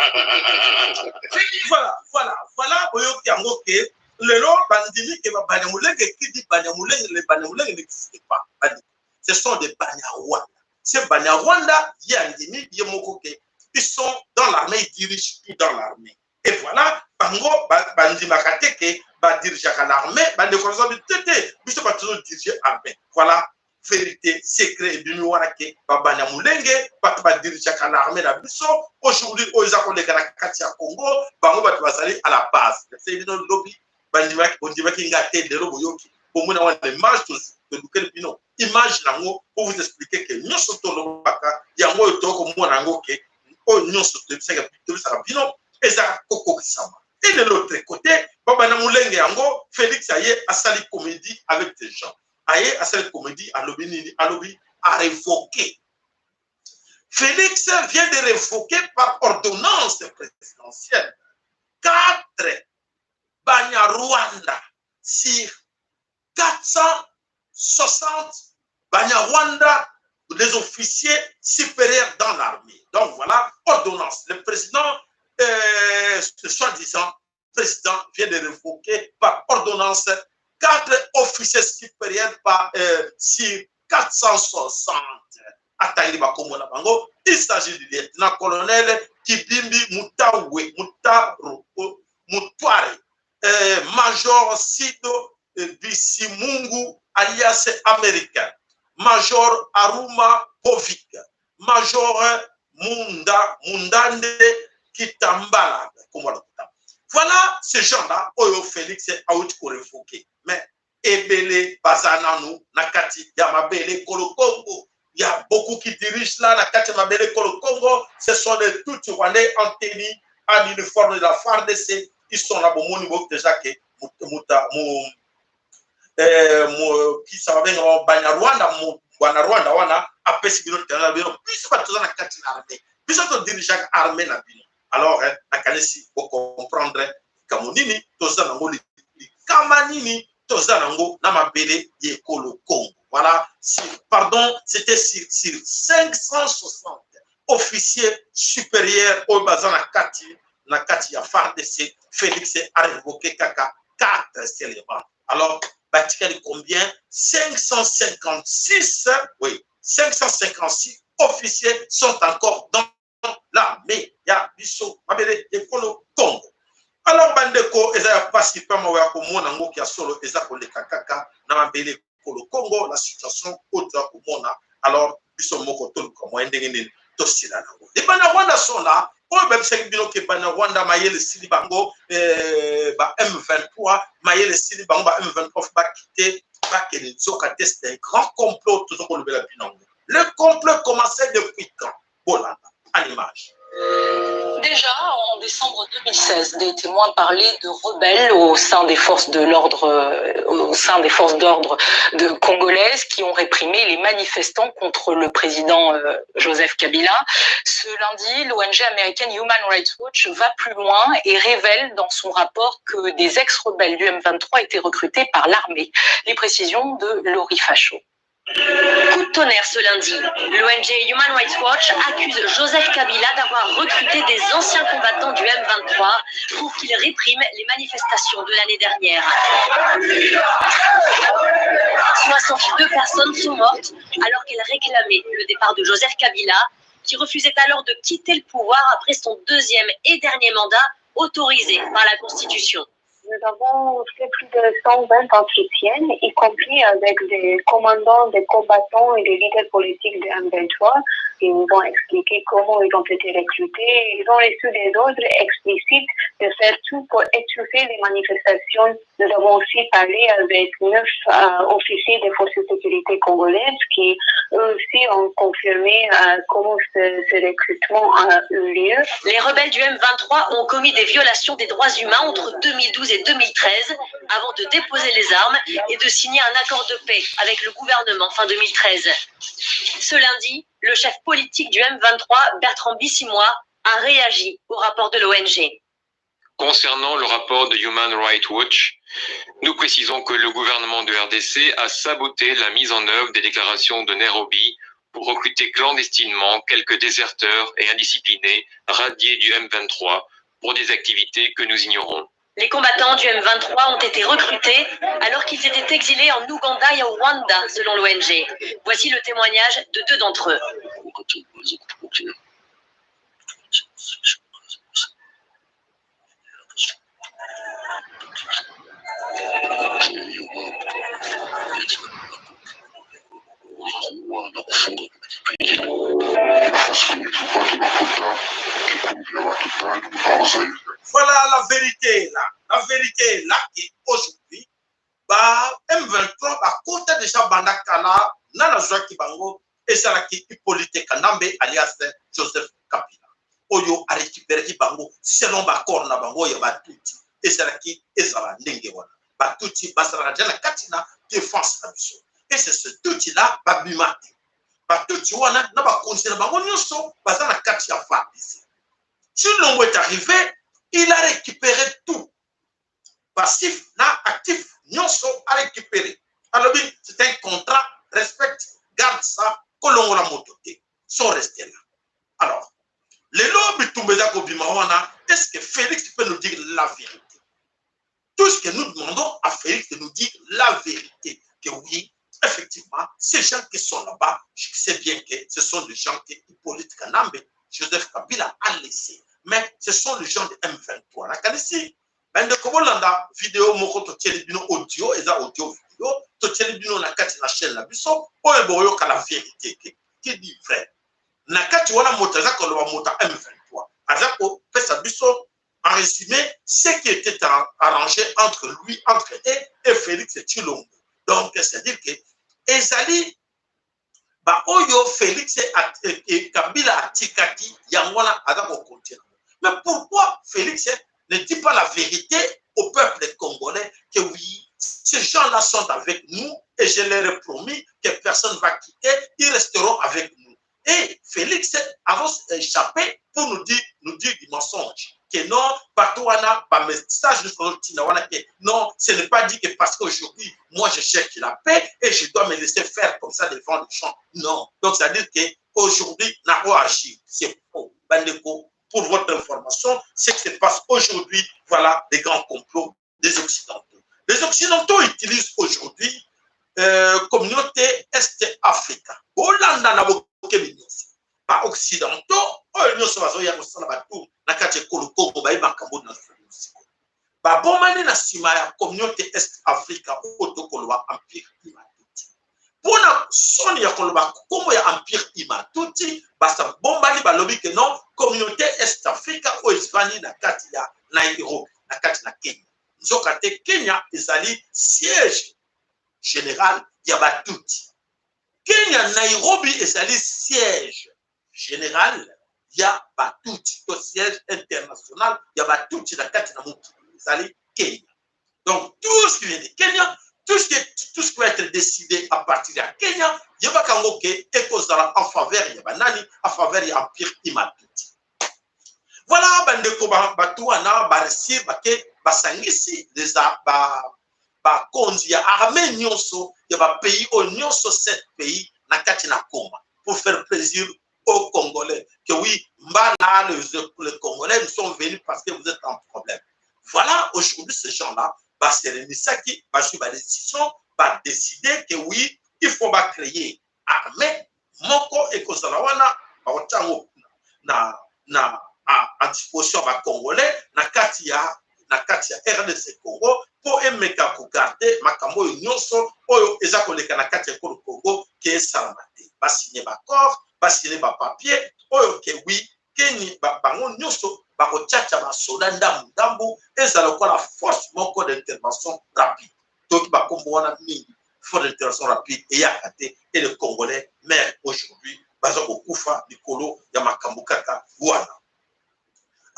Voilà. Oyoki yango ke lelo bandimi ke Babanyamulenge, qui dit Banyamulenge, les Banyamulenge n'existent pas. Bandimi. Ce sont des Banyarwanda. Ces Banyarwanda, ye andimi ye moko ke ils sont dans l'armée, ils dirigent tout dans l'armée. Et voilà, bango bandimaka te ke badirigeaka l'armée. Bandeko naza te te, biso bato tozodirige armée. Voilà, vérité, secret ebimi wana ke Babanyamulenge bato badirigeaka l'armée na biso aujourd'hui oyo eza koleka na kati ya Congo. Bango bato bazali à la base. Bino lobi bandimaki, bondimaki nga te. Lelo boyoki, bomona wana image, tolukeli bino image nango pour vous expliquer ke nyonso tolobaka yango oyo tokomona yango ke oyo nyonso toyebisaka bino eza kokokisama. Et de l'autre côté, Babanyamulenge yango, Félix aye asali comédie avec des gens. Aye asali comédie, alobi nini? Alobi a révoqué. Félix vient de révoquer par ordonnance présidentielle quatre Banyarwanda sur 460 Banyarwanda, les officiers supérieurs dans l'armée. Donc voilà, ordonnance. Le président, soi-disant président, vient de révoquer par ordonnance quatre officiers supérieurs sur 460. Atangi bakombo na bango. Ils Il s'agit du lieutenant-colonel Kibimbi Mutawe, Mutaro, Mutware, Major Sido Bisimungu, alias américain, Major Aruma Povik, Major Munda, Mundande Kitambala. Voilà ces gens-là, oyo Félix auti korévoquer. Mais ebele baza nanu na kati ya mabele kolo Congo. Il y a beaucoup qui dirigent là na kati ya mabele kolo Congo. Ce sont des Tutsis rwandais en tenue, en uniforme de la FARDC. Ils sont là, bomoni bo déjà que muta mu kisa babenga Banyarwanda, Banyarwanda wana apesi bino tena bino biso bato toza na kati na armée, biso todirigeaka armée na bino. Alors nakanisi bocomprendre likambo nini toza nango, likama nini toza nango na mabele ya ekolo Congo. Voilà, si, pardon, c'était sur 560 officiers supérieurs oyo baza na kati ya FARDC, Félix a révoqué kaka 4 seulement. Alors batikali combien? 556, oui, 556 officiers sont encore dans l'armée ya biso, mabele ekolo Congo. Alors bandeko, eza ya pasi mpe mawa ya komona ngoki ya solo eza koleka kaka na mabele ekolo Congo, la situation oyo toza komona. Alors biso moko toluka moyen ndenge nini tosila nango. Les Banyarwanda sont là. Oyo babisaki bino ke Banyarwanda mayele esili bango, ba M23 mayele esili bango, ba M23 bakite, bakende, nzoka te c'est un grand complot. Toza kolobela bino yango. Le complot commençait depuis quand? Bolanda à l'image. Déjà, en décembre 2016, des témoins parlaient de rebelles au sein des forces d'ordre de congolaises qui ont réprimé les manifestants contre le président Joseph Kabila. Ce lundi, l'ONG américaine Human Rights Watch va plus loin et révèle dans son rapport que des ex-rebelles du M23 étaient recrutés par l'armée. Les précisions de Laurie Fachot. Coup de tonnerre ce lundi. L'ONG Human Rights Watch accuse Joseph Kabila d'avoir recruté des anciens combattants du M23 pour qu'ils répriment les manifestations de l'année dernière. 62 personnes sont mortes alors qu'elles réclamaient le départ de Joseph Kabila, qui refusait alors de quitter le pouvoir après son deuxième et dernier mandat autorisé par la Constitution. Nous avons fait plus de 120 entretiens, y compris avec des commandants, des combattants et des leaders politiques de M23 qui nous ont expliqué comment ils ont été recrutés. Ils ont reçu des ordres explicites de faire tout pour étouffer les manifestations. Nous avons aussi parlé avec 9 officiers des forces de sécurité congolaises qui, eux aussi, ont confirmé comment ce recrutement a eu lieu. Les rebelles du M23 ont commis des violations des droits humains entre 2012 et 2013 avant de déposer les armes et de signer un accord de paix avec le gouvernement fin 2013. Ce lundi, le chef politique du M23, Bertrand Bisimwa, a réagi au rapport de l'ONG. Concernant le rapport de Human Rights Watch, nous précisons que le gouvernement de RDC a saboté la mise en œuvre des déclarations de Nairobi pour recruter clandestinement quelques déserteurs et indisciplinés radiés du M23 pour des activités que nous ignorons. Les combattants du M23 ont été recrutés alors qu'ils étaient exilés en Ouganda et au Rwanda, selon l'ONG. Voici le témoignage de deux d'entre eux. Voilà la vérité là. La vérité est là et aujourd'hui, ba M23 bakota déjà banda kala na nazwaki bango, ezalaki Hippolyte Kanambe alias Joseph Kabila oyo arécupéraki bango selon baaccord na bango ya Batutsi. Ezalaki ezala ndenge wana, Batutsi bazalaka déjà na kati na défense na biso et c'est ce tutsi là babima te. Batutsi wana na bakonzi na bango nyonso baza na kati ya FARDC. Tshilombo est arrivé, il a récupéré tout, passif na actif nyonso a récupéré. Alobi c'est un contrat, respecte, garde ça, kolongola moto te, sont restés là. Alors lelo bitumba eza kobima wana. Est-ce que Félix peut nous dire la vérité? Tout ce que nous demandons à Félix, de nous dire la vérité, que oui, Effectivement, ces gens qui sont là-bas, je sais bien que ce sont des gens que Hippolyte Kanambe, Joseph Kabila a laissé. Mais ce sont les gens de M23. Nakanisi, bandeko bolanda video moko totieli bino audio, eza audio video, totieli bino na kati na chaîne na biso, oyo boyoka la vérité, qui dit vrai. Na kati wana moto aza koloba moto ya M23, aza kopesa biso en résumé ce qui était arrangé entre lui, entre eux et Félix Tshilombo. Donc, c'est-à-dire que ezali ba oyo Félix et Kabila atikaki yango wana aza kokontinue. Mais pourquoi Félix ne dit pas la vérité au peuple congolais que oui, ces gens-là sont avec nous et je leur ai promis que personne ne va quitter, ils resteront avec nous. Et Félix avance échappé pour nous dire du mensonge. Que non, bato wana, ba message que non, ce n'est pas dit que parce qu'aujourd'hui, moi je cherche la paix et je dois me laisser faire comme ça devant les gens. Non. Donc, c'est-à-dire que aujourd'hui, n'a pas agi. C'est faux. Bandeko, pour votre information, ce qui se passe aujourd'hui, voilà des grands complots des Occidentaux. Les Occidentaux utilisent aujourd'hui communauté Est Africa. Bolanda na bokebi nyonso. Ba Occidentaux, oyo nyonso bazoya kosala batour na kati ya ekolo Congo, bayebi makambo na sikoyo. Babomani na nsima ya communauté Est Africa oyo tokoloba Empire Hima-Tutsi. Mpona soni ya koloba nkombo ya Empire Hima-Tutsi, babombani, balobi ke non, communauté Est Africa oyo ezvandi na kati ya Nairobi, na kati na Kenya. Nzoka te Kenya ezali siège général ya Batutsi. Kenya, Nairobi ezali siège général ya Batutsi to siège international ya Batutsi na kati na mokili ezali Kenya. Donc tout ce qui vient de Kenya, tout ce qui va être décidé à partir ya Kenya, yebaka yango ke ekozala en faveur ya banani? En faveur ya Empire Hima-Tutsi. Voilà, bandeko, bato wana baréussir bake basangisi bakonzi ya armée nyonso ya bapays oyo nyonso, sept pays na kati na Goma, pour faire plaisir aux Congolais que oui, mbala les Congolais, nous sommes venus parce que vous êtes en problème. Voilà, aujourd'hui ces gens-là baserenisaki, bazwi badécision, badécider que oui, il faut bacréer armée moko ekozala wana, bakotia yango na à disposition ya bacongolais na kati ya RDC Congo mpo emeka kogarder makambo oyo nyonso oyo eza koleka na kati ya ekolo Congo ke esalama te. Basigner baaccord, basigner bapapier oyo ke oui, keni bango nyonso bakotiatia basoda ndambu ndambu, ezala lokola force moko d'intervention rapide. Toki bakombo wana mingi, force d'intervention rapide eyaka te et le Congolais meurt aujourd'hui, baza kokufa likolo ya makambo kaka wana.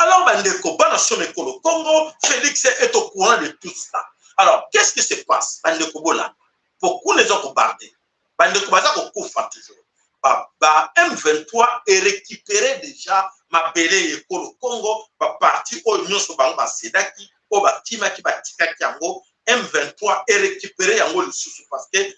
Alors bandeko, bana somo ekolo Congo, Félix est au courant de tout cela. Alors qu'est-ce qui se passe? Bandeko bolanda, po kuna eza kobarder, bandeko baza kokufa toujours. Ba M23 erécupéré déjà mabele ya ekolo Congo, baparti oyo nyonso bango basedaki, oyo bakimaki, batikaki yango, M23 erécupéré yango lisusu parce que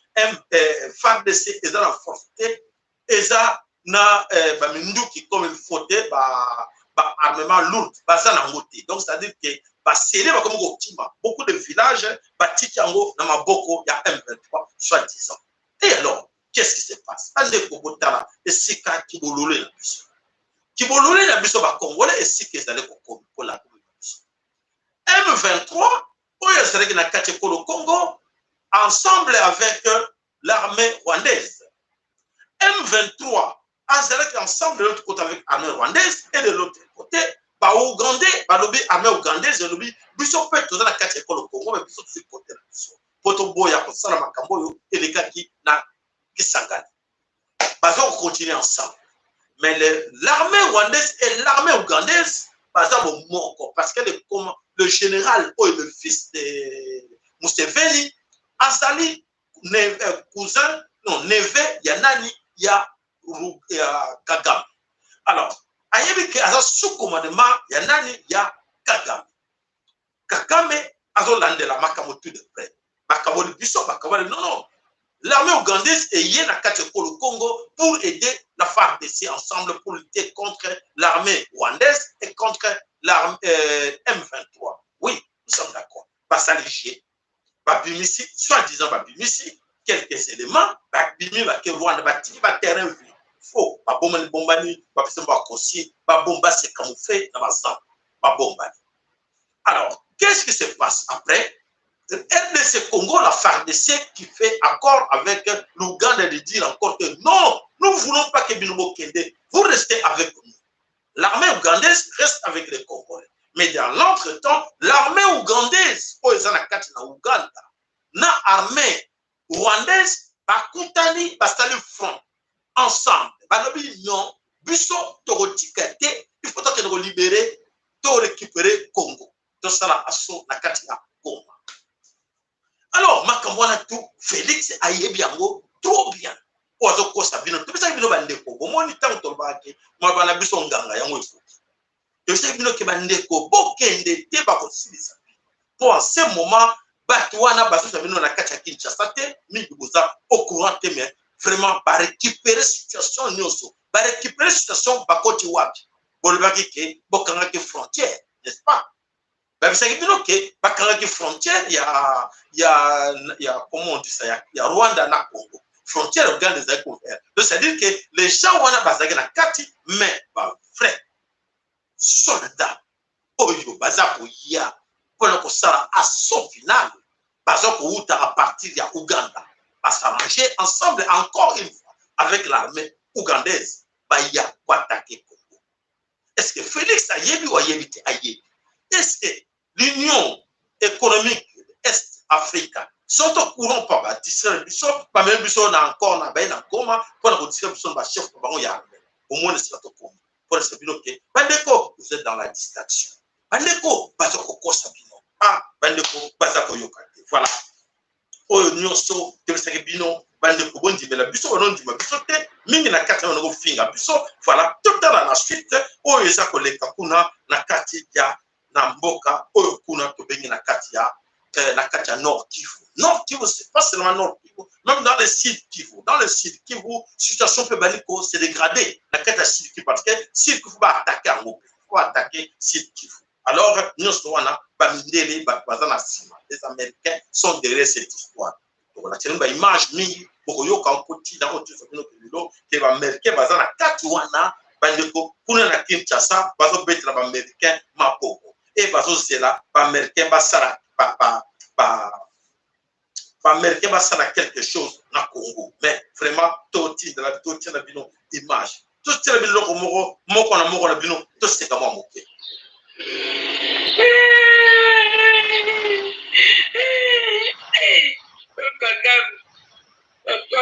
FARDC eza na force te, eza na baminduki comme il faut te, ba baarmement lourd baza nango te. Donc c'est à dire que basele bakomi kokima beaucoup de villages, batiki yango na maboko ya M23 soit disant. Et alors qu'est-ce qui se passe? Bandeko botala esika kibolole na biso, kibolole na biso bacongolais, esika ezali kokolaka biso. M23 oyo ezalaki na kati ekolo Congo ensemble avec l'armée rwandaise, M23 azalaki ensemble de l'autre côté avec l'armée rwandaise et de l'autre côté baougandais. Balobi armée ougandaise elobi biso mpe toza na kati ya ekolo Congo, mais biso tozi côté na biso mpo toboya kosala makambo oyo elekaki na Kisangani. Baza kocontinuer ensemble, mais l'armée rwandaise et l'armée ougandaise baza bomoko parce que le général oyo, le fils de Museveni, azali cousin, non, neveu ya nani? Ya Kagame. Alors ayebi ke aza sous commandement ya nani? Ya Kagame. Kagame azolandela makambo tout de près. Bakaboli biso, bakaboli. Non, non, l'armée ougandaise eye na kati ya ekolo Congo pour aider la FARDC ensemble pour lutter contre l'armée rwandaise et contre l'armée M23. Oui, nous sommes d'accord. Basali g babimisi, soi-disant babimisi quelques éléments. Babimi bake Rwanda, batiki ba terrain vide. Faux, babombani bombani, bapesa ba consigne, babomba se camoufler na bazamba, babombani. Alors, qu'est-ce qui se passe après? RDC Congo, la FARDC qui fait accord avec l'Ouganda de dire encore que non, nous ne voulons pas que bino bokende, vous restez avec nous. L'armée ougandaise reste avec les Congolais. Mais dans l'entretemps, l'armée ougandaise, oyo eza na kati na Ouganda, na armée rwandaise bakutani, basali front ensemble. Balobi non, biso tokotika te, il faut tokende kolibérer, to récupérer Congo. Tosala assaut na kati ya Goma. Alors, makambo wana tout, Félix ayebi yango trop bien. Oyo azokosa bino, topesaki bino bandeko, bomoni ntango tolobaka ke maloba na biso nganga yango ekoki. Topesaki bino ke bandeko bokende te, bakosilisa bino. Po en ce moment, bato wana bazozwa bino na kati ya Kinshasa te, mingi boza au courant te, mais vraiment barécupérer situation nyonso, barécupérer situation, bakoti wapi? Bolobaki ke bokangaki frontière, n'est-ce pas? Babisaki bino ke bakangaki frontière ya, comment on dit ça, ya Rwanda na Congo. Frontière Uganda ezalaki ouvert. Donc c'est-à-dire que les gens wana bazalaki na kati, mais ba vrai soldat oyo baza koya mpona kosala assaut final baza kouta à partir ya Uganda. Bas'arranger ensemble encore une fois avec l'armée ougandaise, baya koattaquer Congo. Est-ce que Félix ayebi ou ayebi te? Ayebi. Est-ce que l'Union économique Est Africa sont au courant? Pas badistraire biso, bamemi biso na encore na baye na Goma mpona kodistraire biso na bachef na bango ya armée. Omoni esika tokomi mpona sa bino ke bandeko, vous êtes dans la distraction. Bandeko baza kokosa bino. Ah, bandeko baza koyoka te. Voilà, oyo nyonso tobisaki bino bandeko, bondimela biso, banondima biso te, mingi na kati na kofinga biso. Voilà, totala na suite oyo eza koleka kuna na kati ya na mboka oyo kuna tobengi na kati ya Nord Kivu. Nord Kivu, c'est pas seulement Nord Kivu, même dans le Sud Kivu. Dans le Sud Kivu, situation mpe bali ko se dégrader na kati ya Sud Kivu, parce que Sud Kivu baattaquer yango mpe, faut attaquer Sud Kivu. Alors nyonso wana, bamindele bato baza na nsima, les Américains sont derrière cette histoire. Tokolakisa bino baimage mingi, bokoyoka nkotina oyo toza bino lelo ke baaméricain baza na kati wana. Bandeko kuna na Kinshasa bazobetela baaméricain maboko e bazozela baaméricain basala baaméricain basala quelque chose na Congo. Mais vraiment totindela, totiela bino image, totiela bino eloko moko moko na moko na bino, toseka mwa moke. Kagame, papa,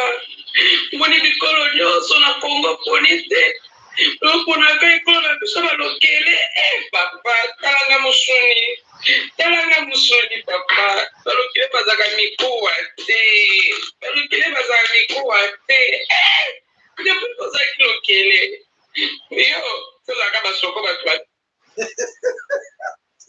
moni bikolo nyonso na Kongo poni te, oponaka ekolo na biso balokele. E papa, talanga mosuni, talanga mosuni papa. Balokele bazalaka mikuwa te, balokele bazalaka mikuwa te. Depuis tozalaki lokele, yo tozalaka basoko bato.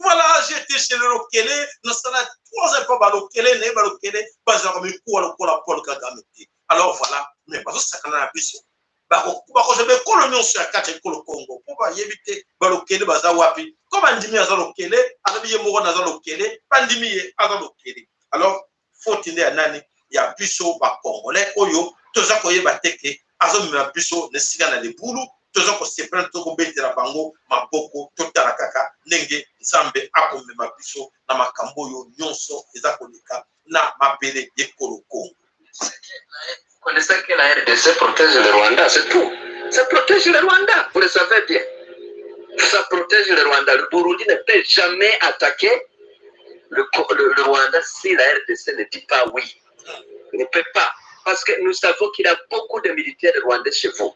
Voilà, j'étais chez le Lokele, nasala 3 ans balokele, naye balokele bazalaka mikuwa lokola Paul Kagame te. Alors voilà, mais bazosakana na biso, bakozwa bekolo nyonso ya kati ya ekolo Congo mpo bayebi te balokele baza wapi. Ko bandimi aza lokele, alobi ye moko naza lokele, bandimi ye aza lokele. Alors faute nde ya nani? Ya biso bacongolais oyo toza koyeba te ke azomema biso na esika na libulu. Toza kosepela, tokobetela bango maboko. Totala kaka ndenge Nzambe akomema biso na makambo oyo nyonso eza koleka na mabele ekolo Congo. Vous connaissez que la RDC protège le Rwanda, c'est tout. Ça protège le Rwanda, vous le savez bien. Ça protège le Rwanda. Le Burundi ne peut jamais attaquer le Rwanda si la RDC ne dit pas oui. Il ne peut pas. Parce que nous savons qu'il y a beaucoup de militaires rwandais chez vous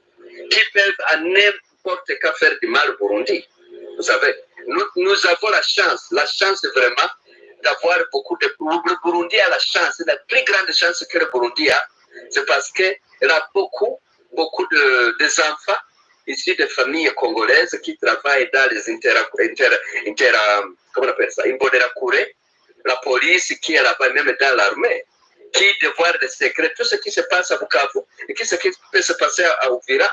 qui peuvent à n'importe quoi faire du mal au Burundi. Vous savez, nous, nous avons la chance vraiment d'avoir beaucoup de. Le Burundi a la chance, la plus grande chance que le Burundi a, c'est parce qu'il a beaucoup, beaucoup des enfants issus de familles congolaises qui travaillent dans les inter, comment on appelle ça, Imbonerakure, la police qui est là-bas, même dans l'armée, qui dévoile des secrets, tout ce qui se passe à Bukavu et tout ce qui peut se passer à Uvira,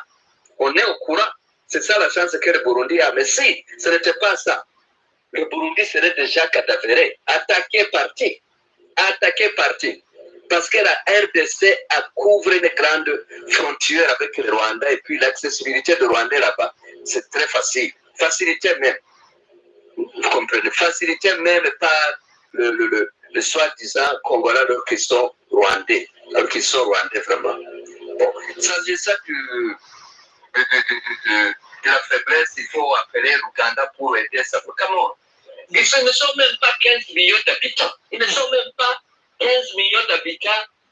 on est au courant. C'est ça la chance que le Burundi a. Mais si ce n'était pas ça, le Burundi serait déjà cadavéré, attaqué parti, attaqué parti. Parce que la RDC a couvre une grande frontière avec le Rwanda et puis l'accessibilité de Rwanda là-bas, c'est très facile. Facilité même. Vous comprenez? Facilité même par le, le, le, le soi-disant Congolais alors qu'ils sont Rwandais. Alors qu'ils sont Rwandais vraiment. Bon, s'agissant du, de, de, de, de, de la faiblesse, il faut appeler l'Ouganda pour aider ça. Comment? Ils ne sont même pas 15 millions d'habitants. Ils ne sont même pas 15 millions d'habitants.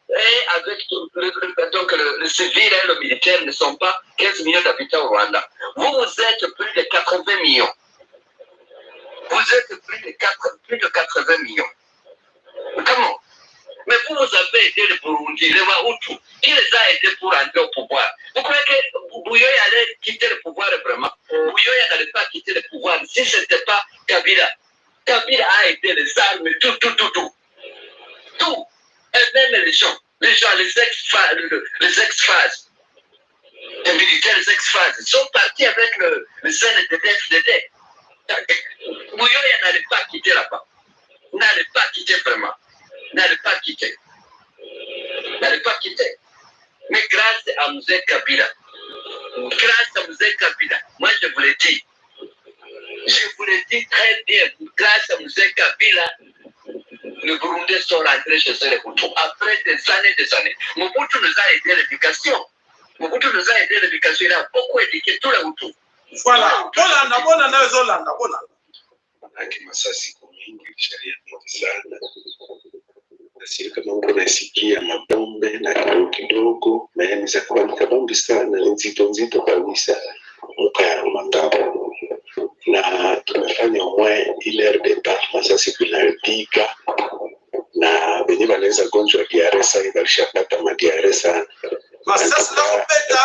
Et avec tout le, donc le, le civil et le militaire ne sont pas 15 millions d'habitants au Rwanda. Vous, vous êtes plus de 80 millions. Vous êtes plus de, 4, plus de 80 millions. Comment? Mais vous, vous avez aidé le Burundi, les Hutus. Qui les a aidés pour entrer au pouvoir? Vous croyez que Buyoya allait quitter le pouvoir vraiment? Buyoya n'allait pas quitter le pouvoir si ce n'était pas Kabila. Kabila a aidé les armes, tout, tout, tout, tout. Tout. Et même les gens, les gens, les ex-phases, les ex-phases, les militaires, les ex-phases, sont partis avec le, le CNDD-FDD. Buyoya n'allait pas quitter là-bas. N'allait pas quitter vraiment. N'allait pas quitter. N'allait pas quitter. Mais grâce à Mzee Kabila, grâce à Mzee Kabila, moi je vous le dis, je vous le dis très bien, grâce à Mzee Kabila, les Burundais sont rentrés chez eux les Hutus après des années des années. Mobutu nous a aidé l'éducation. Mobutu nous a aidé l'éducation. Il a beaucoup éduqué tous les Hutus. Voilà, bolanda bolanda ezolanda bolanda. Manake masasi iko mingi, sharia mingi sana. Nasiri kama uko nasikia mabombe na kidogo kidogo, na yani za kuwa ni kabambi sana, ni nzito nzito kabisa muka ya Rumangabo, na tumefanya au moins une heure de temps, masasi kuinapiga na benye banaweza gonjwa diarrhée sasa balishapata madiarrhée sana. Masasi na kobeta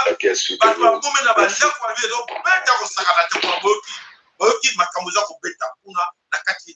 bato babomi na bandako babi ezobeta kosakana te kuna. Boyoki, boyoki makambo eza kobeta kuna na kati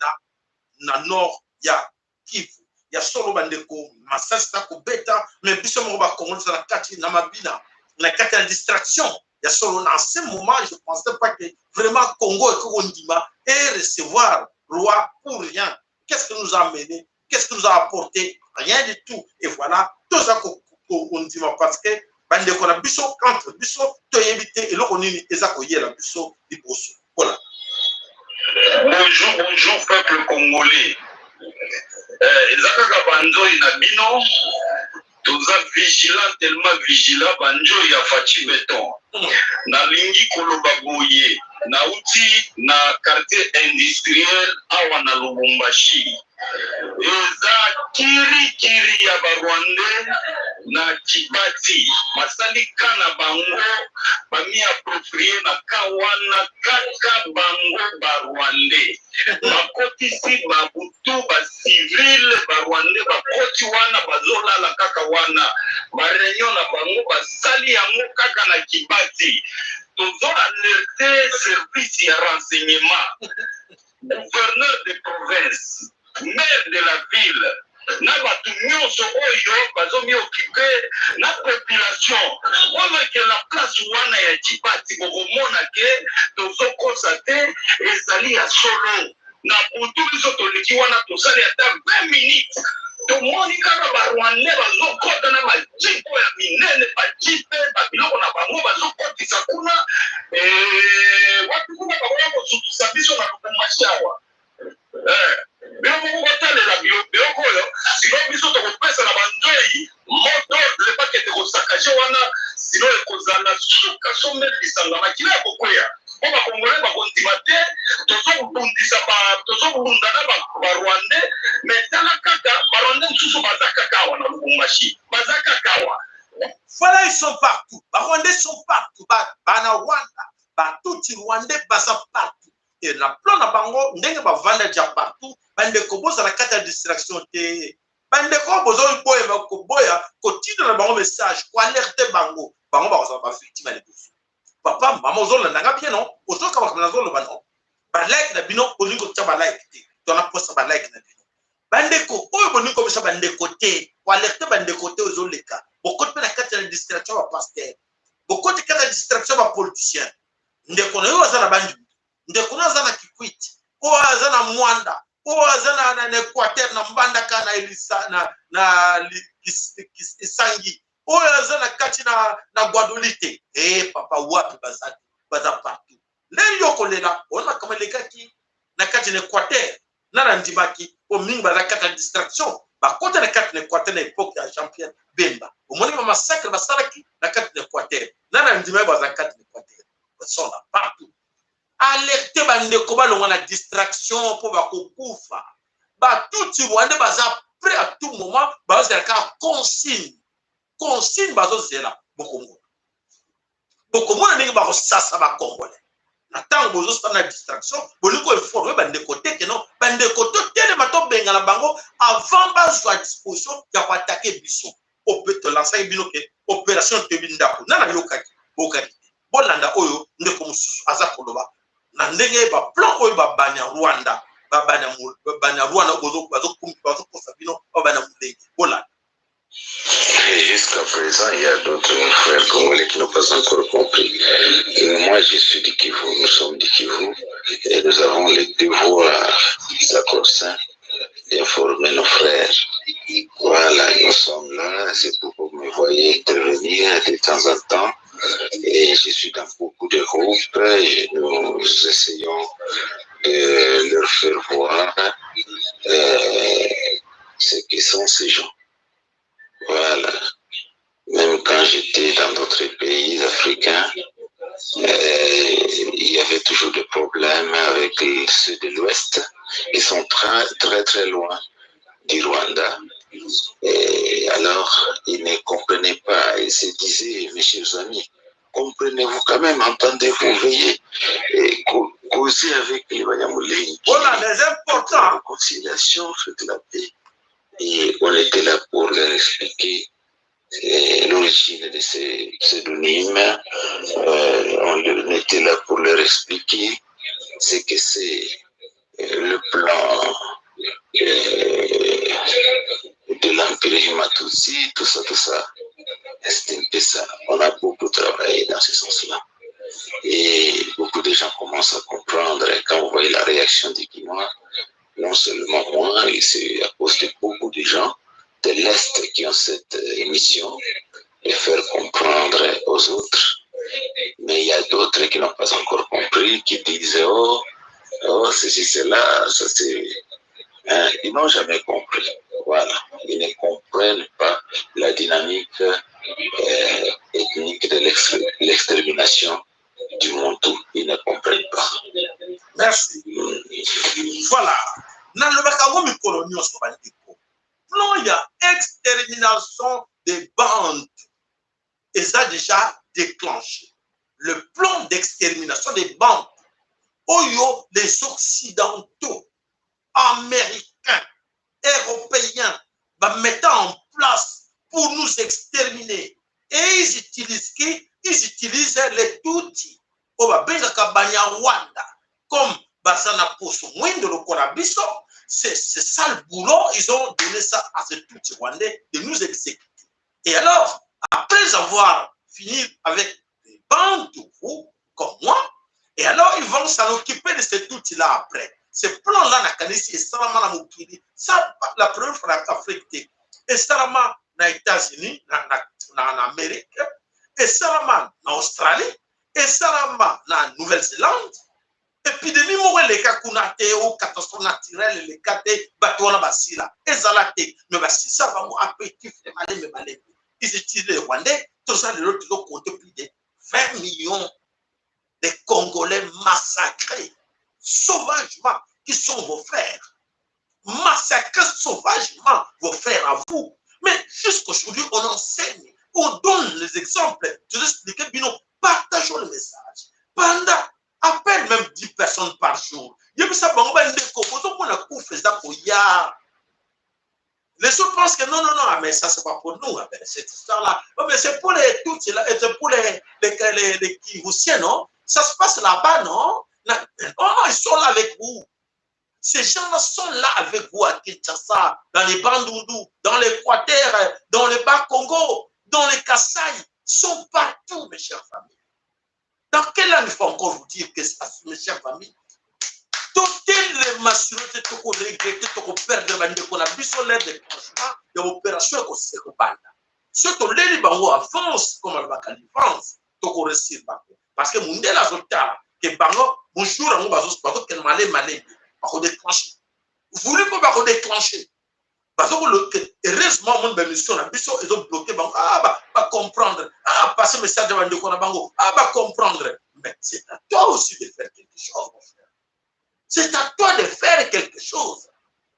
na nord ya Kivu. Ya solo bandeko, masasi na kobeta, mais biso moko bakongolisa na kati na mabina, na kati ya distraction. Ya solo, na ce moment, je pensais pas que vraiment Congo ekoki kondima et recevoir roi pour rien. Qu'est-ce que nous a amené? Qu'est-ce que nous a apporté? Rien du tout. Et voilà, toza kondima parce que bandeko na biso, entre biso toyebi te eloko nini eza koyela biso liboso. Voilà. Bonjour, bonjour peuple congolais. Eza kaka banzoi na bino, toza vigilant, tellement vigilant, banzoi ya Fatshi Béton. Nalingi koloba boye, nauti na quartier industriel awa na Lubumbashi, eza kirikiri ya Barwandais na Kibati. Basali ka na bango, bamiapproprier na ka wana kaka bango. Barwandais bakotisi babutu, bacivils Barwandais bakoti wana, bazolala kaka wana, baréunion na bango basali yango kaka na Kibati. Tozo alerte service ya renseignement, gouverneur de province, maire de la ville na bato nyonso oyo bazomioccuper na population wana, ke na place wana ya Kibati bokomona ke tozokosa te, ezali ya solo. Na butu biso toleki wana, tosali ata 20 minutes, tomoni kaka Barwandais bazokɔta na bajeep ya minene, bajeep, babiloko na bango bazokɔtisa kuna. Wapi kuna bakoya kosukisa biso na Lubumbashi awa. Bino moko kotalela biloko oyo, sino biso tokopesa na banzoi mot d'ordre, bakende kosaccager wana, sino ekozala suka sombe lisanga makila ya kokweya, mpo Bakongolais bakondima te. Tozobundisa, tozobunda na Barwandais, mais tala kaka Barwandais mosusu baza kaka awa na Lubumbashi, baza kaka awa. Voilà, ils sont partout. Ba Rwandais sont partout. Ba, bana Rwanda, ba Tutsi Rwandais baza partout. Et na plan na bango ndenge bavanda ja partout, bandeko bozala kati ya distraction te. Bandeko bozoboya koboya kotinda na bango message, koalerter bango, bango bakozala bavictime ya liboso. Papa, mama, ozolanda nga bien? Non, ozoyoka makambo nazoloba? Non, balike na bino, olingi kotia balike te, tona posa balike na bino. Bandeko oyo bolingi kobisa bandeko te, koalerter bandeko te, ozoleka bokoti mpe na kati ya distraction ya bapasteur, bokoti kati ya distraction ya bapoliticien. Ndeko na yo aza na Bandundu, ndeko na aza na Kikwit, oyo aza na Mwanda. Oyo aza na, na, na Equateur, na Mbandaka, na Elisa, na, na Isangi. Oyo aza na kati na, na Guadolite. Eh, papa, wapi baza, baza partout. Ndenge yo kolela, oyo makambo elekaki na kati na Equateur. Na na ndimaki, po mingi baza kati na distraction. Bakota na kati na Equateur na epoque ya Jean-Pierre Bemba. Omoni ba massacre basalaki na kati na Equateur. Na na ndimaki baza kati na Equateur. Ils sont là partout. Alerte bandeko balongwa na distraction mpo bakokufa. Ba tutsi rwandais baza prêt à tout moment, bazozela kaka consigne. Consigne bazozela, bokomona. Bokomona ndenge bakosasa ba congolais. Na ntango bozosala na distraction, bolingi ko informer bandeko te que non, bandeko totelema tobengana bango avant bazwa disposition ya koatake biso. Tolansaki bino ke opération toyebi ndako. Nani ayokaki? Boyokaki te. Bolanda oyo ndeko mosusu aza koloba na ndenge ba plan oyo ba Banyarwanda, ba Banyarwanda bazokosa bino, ba Banyamulenge. Bolanda. Jusqu'à présent, il y a d'autres frères congolais qui n'ont pas encore compris. Et moi, je suis du Kivu, nous sommes du Kivu, et nous avons le devoir sacro-saint d'informer nos frères. Voilà, nous sommes là, c'est pourquoi vous me voyez intervenir de temps en temps. Et je suis dans beaucoup de groupes et nous essayons de leur faire voir ce que sont ces gens. Voilà. Même quand j'étais dans d'autres pays africains, il y avait toujours des problèmes avec ceux de l'Ouest qui sont très, très, très loin du Rwanda. Et alors, ils ne comprenaient pas. Ils se disaient, mes chers amis, comprenez-vous quand même, entendez-vous, veillez et causez avec les Banyamulenge. Voilà, les importants. La réconciliation, faites la paix. Et on était là pour leur expliquer l'origine de ces pseudonymes. On était là pour leur expliquer ce que c'est le plan de l'Empire Matutsi, tout ça, tout ça. C'est un peu ça. On a beaucoup travaillé dans ce sens-là. Et beaucoup de gens commencent à comprendre. Quand vous voyez la réaction des Kinois, non seulement moi, et c'est à cause de beaucoup de gens de l'Est qui ont cette émission de faire comprendre aux autres. Mais il y a d'autres qui n'ont pas encore compris, qui disent oh, oh, ceci, cela, ça c'est... Hein, ils n'ont jamais compris. Voilà. Ils ne comprennent pas la dynamique ethnique de l'extermination du Montou. Ils ne comprennent pas. Merci. Voilà. Nalobaka yango mikolo nyonso bandeko. Plan ya extermination des bandes eza déjà déclenché. Le plan d'extermination des bandes oyo les occidentaux, américains, européens ba mettant en place pour nous exterminer. Et ils utilisent qui? Ils utilisent les Tutsis oyo babengaka Banyarwanda comme baza na poso mwindo lokola biso. C'est ça le boulot, ils ont donné ça à ces Tutsis rwandais de nous exécuter. Et alors, après avoir fini avec les Bantous comme moi, et alors ils vont s'en occuper de ces Tutsis-là après. Ce plan-là, nakanisi, esalama na mokili, ça, la première fois na Afrique te. Esalama na États-Unis, na Amérique, esalama na Australie, esalama na Nouvelle-Zélande. Épidémie moko eleka kuna te, ou catastrophe naturelle eleka te, bato wana basila, ezala te, mais basisa bango appétit malembe malembe. Ils utilisent les Rwandais, toza lelo tozocompter plus de 20 millions de Congolais massacrés sauvagement, qui sont vos frères. Massacrés sauvagement vos frères à vous. Mais jusqu'aujourd'hui, on enseigne, on donne les exemples. Je vous expliquais, bino, partageons le message. Pendant, appelle même 10 personnes par jour. Yebisa bango bandeko, bozomona kufa eza koya. Les autres pensent que non, non, non, ah, mais ça, c'est pas pour nous, ah, ben, cette histoire-là. Oh, mais c'est pour les Tutsis, là, c'est pour les Kivusiens, non? Ça se passe là-bas, non? Oh, ils sont là avec vous. Ces gens-là sont là avec vous à Kinshasa, dans les Bandundu, dans l'Équateur, dans le Bas-Congo, dans les Kasaï. Ils sont partout, mes chers amis. Dans quelle langue il faut encore vous dire que ça, mes chers amis? Totelema sino te tokoregrete, tokoperdre bandeko na biso. L'air déclenchement ya opération ekobanda soki toleli bango avance, comme alobaka l'avance, tokoréussir bango, parce que mundele azotala ke bango bonjour yango bazokende malemi malemi, bakodéclenche voulu mpo bakodéclenche bazokoloke. Heureusement moni bamission na biso ezobloke bango. Ah, bacomprendre, ah, passe message ya bandeko na bango, ah, bacomprendre. Mais c'est à toi aussi de faire quelque chose, mon frère, c'est à toi de faire quelque chose.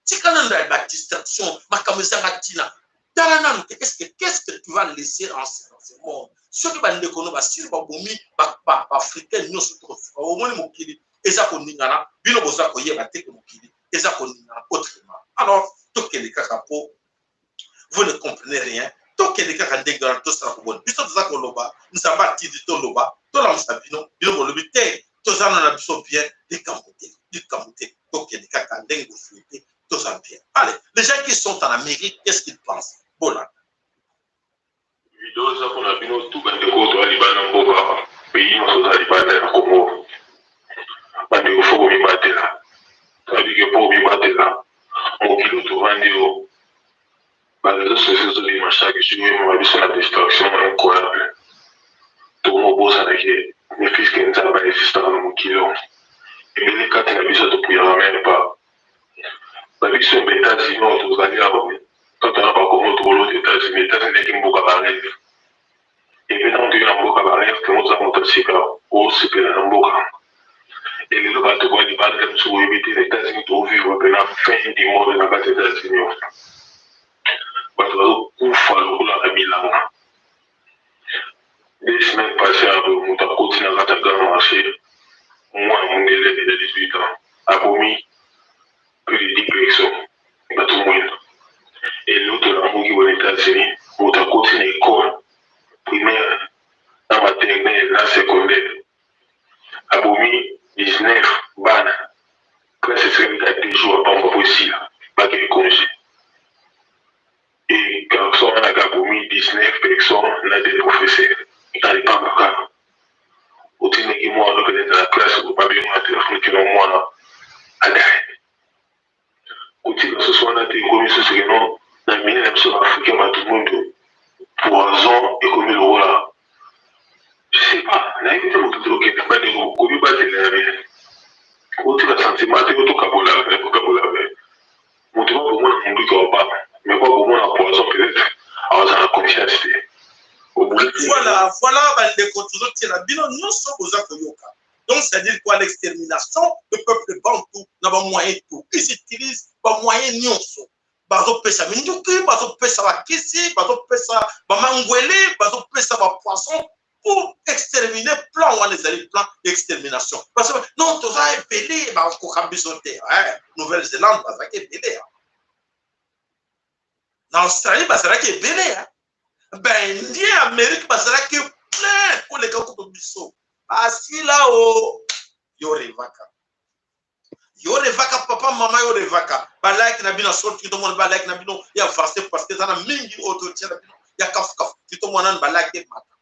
Tika nanu ya badistraction, makambo ezanga ntina. Tala nanu te, qu'est-ce que tu vas laisser en ce monde soki bandeko no basili babomi baafricain nyonso? Tokofuka, omoni mokili eza koningana, bino boza koyeba te ke mokili eza koningana autrement. Alors tokende kaka mpo vous ne comprenez rien. Tokende kaka ndenge wana, tosala kobona biso toza koloba. Nzambe atindi toloba, tolamusa bino. Bino bolobi te, toza na biso bien, likambo te, likambo te. Tokende kaka ndenge bosui te, toza bien. Allez, les gens qui sont en Amérique, qu'est-ce qu'ils pensent? Bolanda. Video eza mpona bino tu, bandeko toza libanda mboka, pays nyonso oza libanda ya Congo. Bandeko, faut komibatela. Toyebi ke mpo komibatela, mokili oyo tovandi oyo, bareseau sociaux ezobima chaque jour, emema biso na distraction incroyable. Tokomobosanaki ne puisque Nzambe aexistaka na mokili oyo. Ebele kati na biso topriaka même pas. Babiso ya États-Unis oyo tozali awa, toto na Bakongo, tokolota États-Unis. États-Unis eki mboka barêve. Epe ntango toyei na mboka barêve, tengo oza moto ya sika, osepela na mboka. Elelo bato boya libanda mosusu boyebi te, na États-Unis tovivre mpena fin du monde. Na kati ya États-Unis oyo, bato bazokufa lokola na bilanga. 2 semaines passé awa, moto akoti na kati ya grand marché, mwana mondele ya 18 ans, abomi plus de 10 personnes, bato mwindo. Elelo tolambuki bona États-Unis, moto akoti na école primaire na maternelle na secondaire, abomi 19 bana. Classe esalemi ka 2 jours apamba po esila, bakei congé. E garçon wana abomi 19 personnes na des professeurs na lipamba kaka. Otindaki mwana peut-être na classe, babengo na telefone kino mwana adai kotika susu wana te. Ekomi susu keno na mine na biso na Afrika, bato mwindu, poison ekomi lokola, je sais pas, nayebi te. Moto tokende, bandeko, komibatela ya bien, otika sentiment te. Otokabola, kokabola moto babomona monduki wa bana, mais babomona poison, peut-être azala na conscience te. Voilà, voilà, bandeko, tozotiela bino nyonso boza koyoka. Donc c'est à dire quoi? L'extermination le peuple bantou na bamoyen tout, ils utilisent bamoyen nyonso. Bazopesa minduki, bazopesa bakisi, bazopesa bamangwele, bazopesa bapoisson pour exterminer. Plan wana ezali plan d'extermination, parce que non, toza ebele, bakoka biso te. Nouvelle-Zélande bazalaki ebele, na Australie bazalaki ebele, baindien Amérique bazalaki plein koleka kutu biso. Basila o yo revaka, yo revaka, papa, mama, yo revaka. Balike na bino sorti, tomona balike na bino ya avance, parce que eza na mingi oyo totia na bino ya kafukafu. Ti tomona nani balike emata,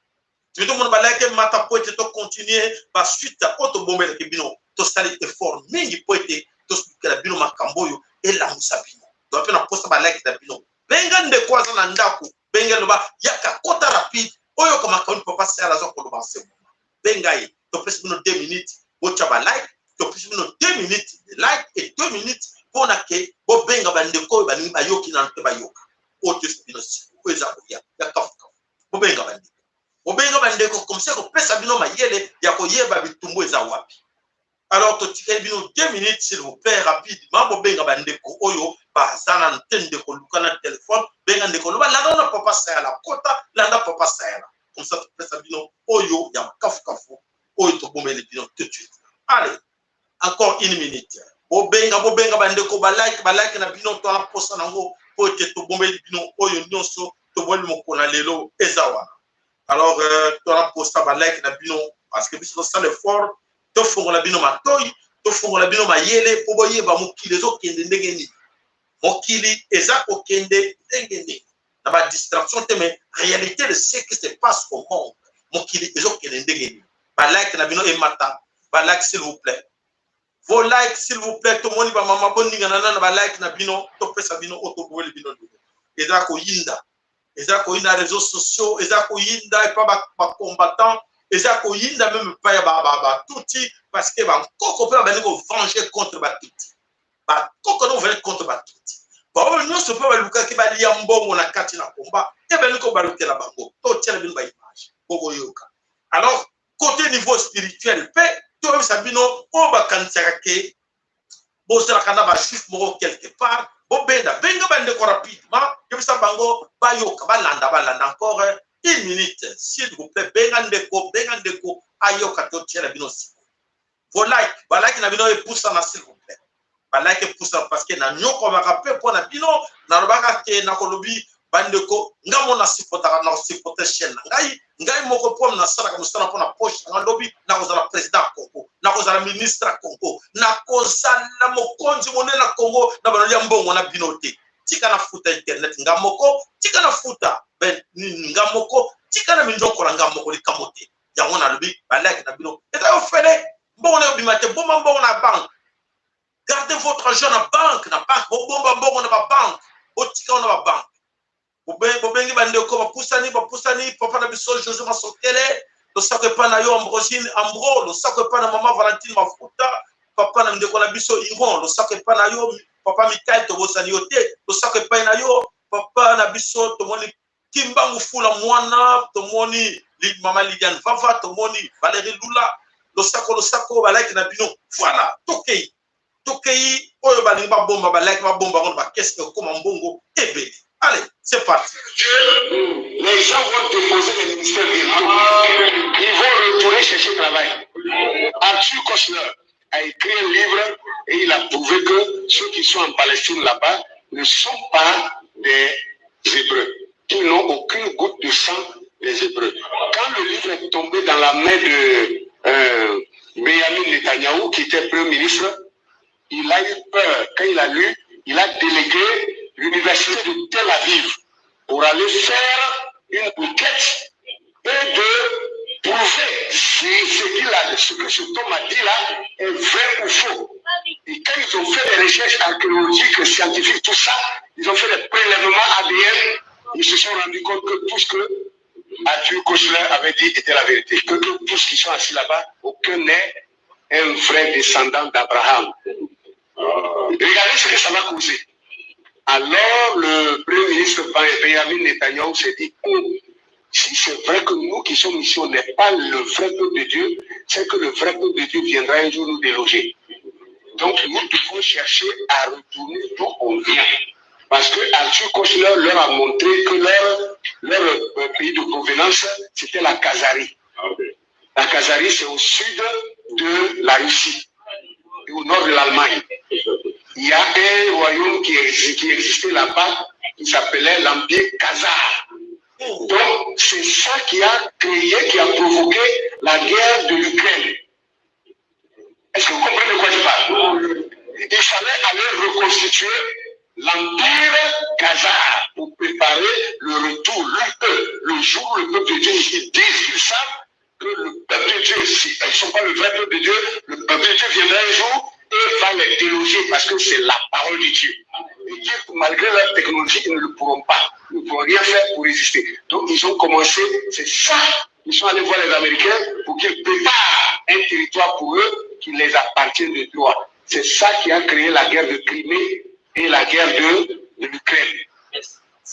ti tomona balike emata po ete tocontinue basuite oyo tobombelaki bino. Tosali effort mingi po ete tosukela bino makambo oyo elamusa bino. Toa mpe na posa balike na bino. Benga ndeko aza na ndako, benga, loba yaka, kota rapide, oyoka makambo papa Sala aza koloba. Se benga ye. Topesi bino 2 minutes botya balike. Topesi bino 2 minutes de like et 2 minutes mpona ke bobenga bandeko oyo balingi bayoki nano te, bayoka oyo toyesi bino siko oyo eza koya ya kafukafu. Bobenga bandeko, bobenga bandeko, comme ça kopesa bino mayele ya koyeba bitumbu eza wapi. Alors totikali bino 2 minutes, s'il vous plaît, rapidement bobenga bandeko oyo baza nanu te. Ndeko, luka na telefone, benga ndeko, loba landa na papa Sayala, kota, landa papa Sayala, comme ça topesa bino oyo ya makafukafu oyo tobombeli bino tout de suite. Allez, encore une minute, bobenga, bobenga bandeko. Balike, balike na bino, twana posa nango po ete tobombeli bino oyo nyonso tobombeli mokolo na lelo eza wana. Alors twana posa balike na bino, parce que biso tosala effort, tofongola bino matoi, tofongola bino mayele mpo boyeba mokili ezokende ndenge nini, mokili eza kokende ndenge nini, na badistraction te, mais réalité de ce qui se passe au monde, mokili ezokende ndenge nini. Balike na bino emata, balike s'il vous plaît. Vos likes s'il vous plaît, tomoni ba mama boningana na ba like na bino, topesa bino oyo toboyeli bino lelo. Eza koyinda, eza koyinda réseaux sociaux, eza koyinda epa ba combattants, eza koyinda meme epai ya batutsi, parce que bankoko mpe babandi kovenger contre batutsi. Bakoko no venger contre batutsi. Baoyo nyonso mpe balukaki balia mbongo na kati na komba, ebandi kobalukela bango. Totiela bino ba image, bokoyoka. Alors, côté niveau spirituel mpe toyebisa bino oyo bakanisaka ke bozalaka na bajuif moko quelque part, bobenda benga bandeko rapidement, yebisa bango bayoka, balanda, balanda encore une minute s'il vous plaît. Benga ndeko, benga ndeko ayoka, totiela bino siko. Vos like, balike na bino epusana s'il vous plaît, balike epusana, parce que nanyokomaka mpe mpo na bino. Nalobaka ke nakolobi bandeko, nga mo nasupportaka, nasupporte chaîne na ngai, ngai moko, mpo nasalaka mosala mpo na poche na nga. Lobi nakozala président ya Congo, nakozala ministre ya Congo, nakozala mokonzi monene na Congo na balolia mbongo na bino te. Tika nafuta internet nga moko, tika nafuta nga moko, tika na minzokola nga moko, likambo te. Yango nalobi balike na bino eza ofele, mbongo na yobima te. Bomba mbongo na banque, gardez votre argent na banque, na banque bobomba mbongo na babanque, botika ngo na babanque. Bobengi bandeko, bapusani, bapusani. Papa na biso José Masokele, losako epai na yo. Ambrosine Ambro, losako epai na mama Valentine Mafuta. Papa na ndeko na biso Iron, losako epai na yo. Papa Mikael, tobosani yo te, losako epai na yo. Papa na biso, tomoni Kimbangu Fula mwana, tomoni mama Liliane Vava, tomoni Valérie Lula, losako, losako, balike na bino. Voilà, tokei, tokei. Oyo balingi babomba balike, babomba yango na bakese, ekokoma mbongo ebele. Allez, c'est parti. Les gens vont déposer les ministères bientôt. Ils vont retourner chercher travail. Arthur Koestler a écrit un livre et il a prouvé que ceux qui sont en Palestine là-bas ne sont pas des Hébreux, qui n'ont aucune goutte de sang des Hébreux. Quand le livre est tombé dans la main de Benjamin Netanyahou, qui était Premier ministre, il a eu peur. Quand il a lu, il a délégué l'université de Tel Aviv pour aller faire une enquête et de prouver si ce qu'il a, ce que cet homme a dit là est vrai ou faux. Et quand ils ont fait des recherches archéologiques, scientifiques, tout ça, ils ont fait des prélèvements ADN, ils se sont rendus compte que tout ce que Arthur Koestler avait dit était la vérité. Que tous qui sont assis là-bas, aucun n'est un vrai descendant d'Abraham. Regardez ce que ça va causer. Alors, le Premier ministre Benjamin Netanyahu s'est dit, oh, si c'est vrai que nous qui sommes ici, on n'est pas le vrai peuple de Dieu, c'est que le vrai peuple de Dieu viendra un jour nous déloger. Donc, nous devons chercher à retourner d'où on vient. Parce que Arthur Koestler leur a montré que leur pays de provenance, c'était la Khazarie. La Khazarie, c'est au sud de la Russie et au nord de l'Allemagne. Il y a un royaume qui existait là-bas, qui s'appelait l'Empire Khazar. Donc, c'est ça qui a créé, qui a provoqué la guerre de l'Ukraine. Est-ce que vous comprenez de quoi je parle? Il fallait aller reconstituer l'Empire Khazar pour préparer le retour, le jour où le peuple de Dieu, ils disent qu'ils savent que le peuple de Dieu, si ils ne sont pas le vrai peuple de Dieu, le peuple de Dieu viendra un jour et va les déloger parce que c'est la parole de Dieu. Et que malgré leur technologie, ils ne le pourront pas. Ils ne pourront rien faire pour résister. Donc ils ont commencé, c'est ça, ils sont allés voir les Américains pour qu'ils préparent un territoire pour eux qui les appartient de droit. C'est ça qui a créé la guerre de Crimée et la guerre de l'Ukraine.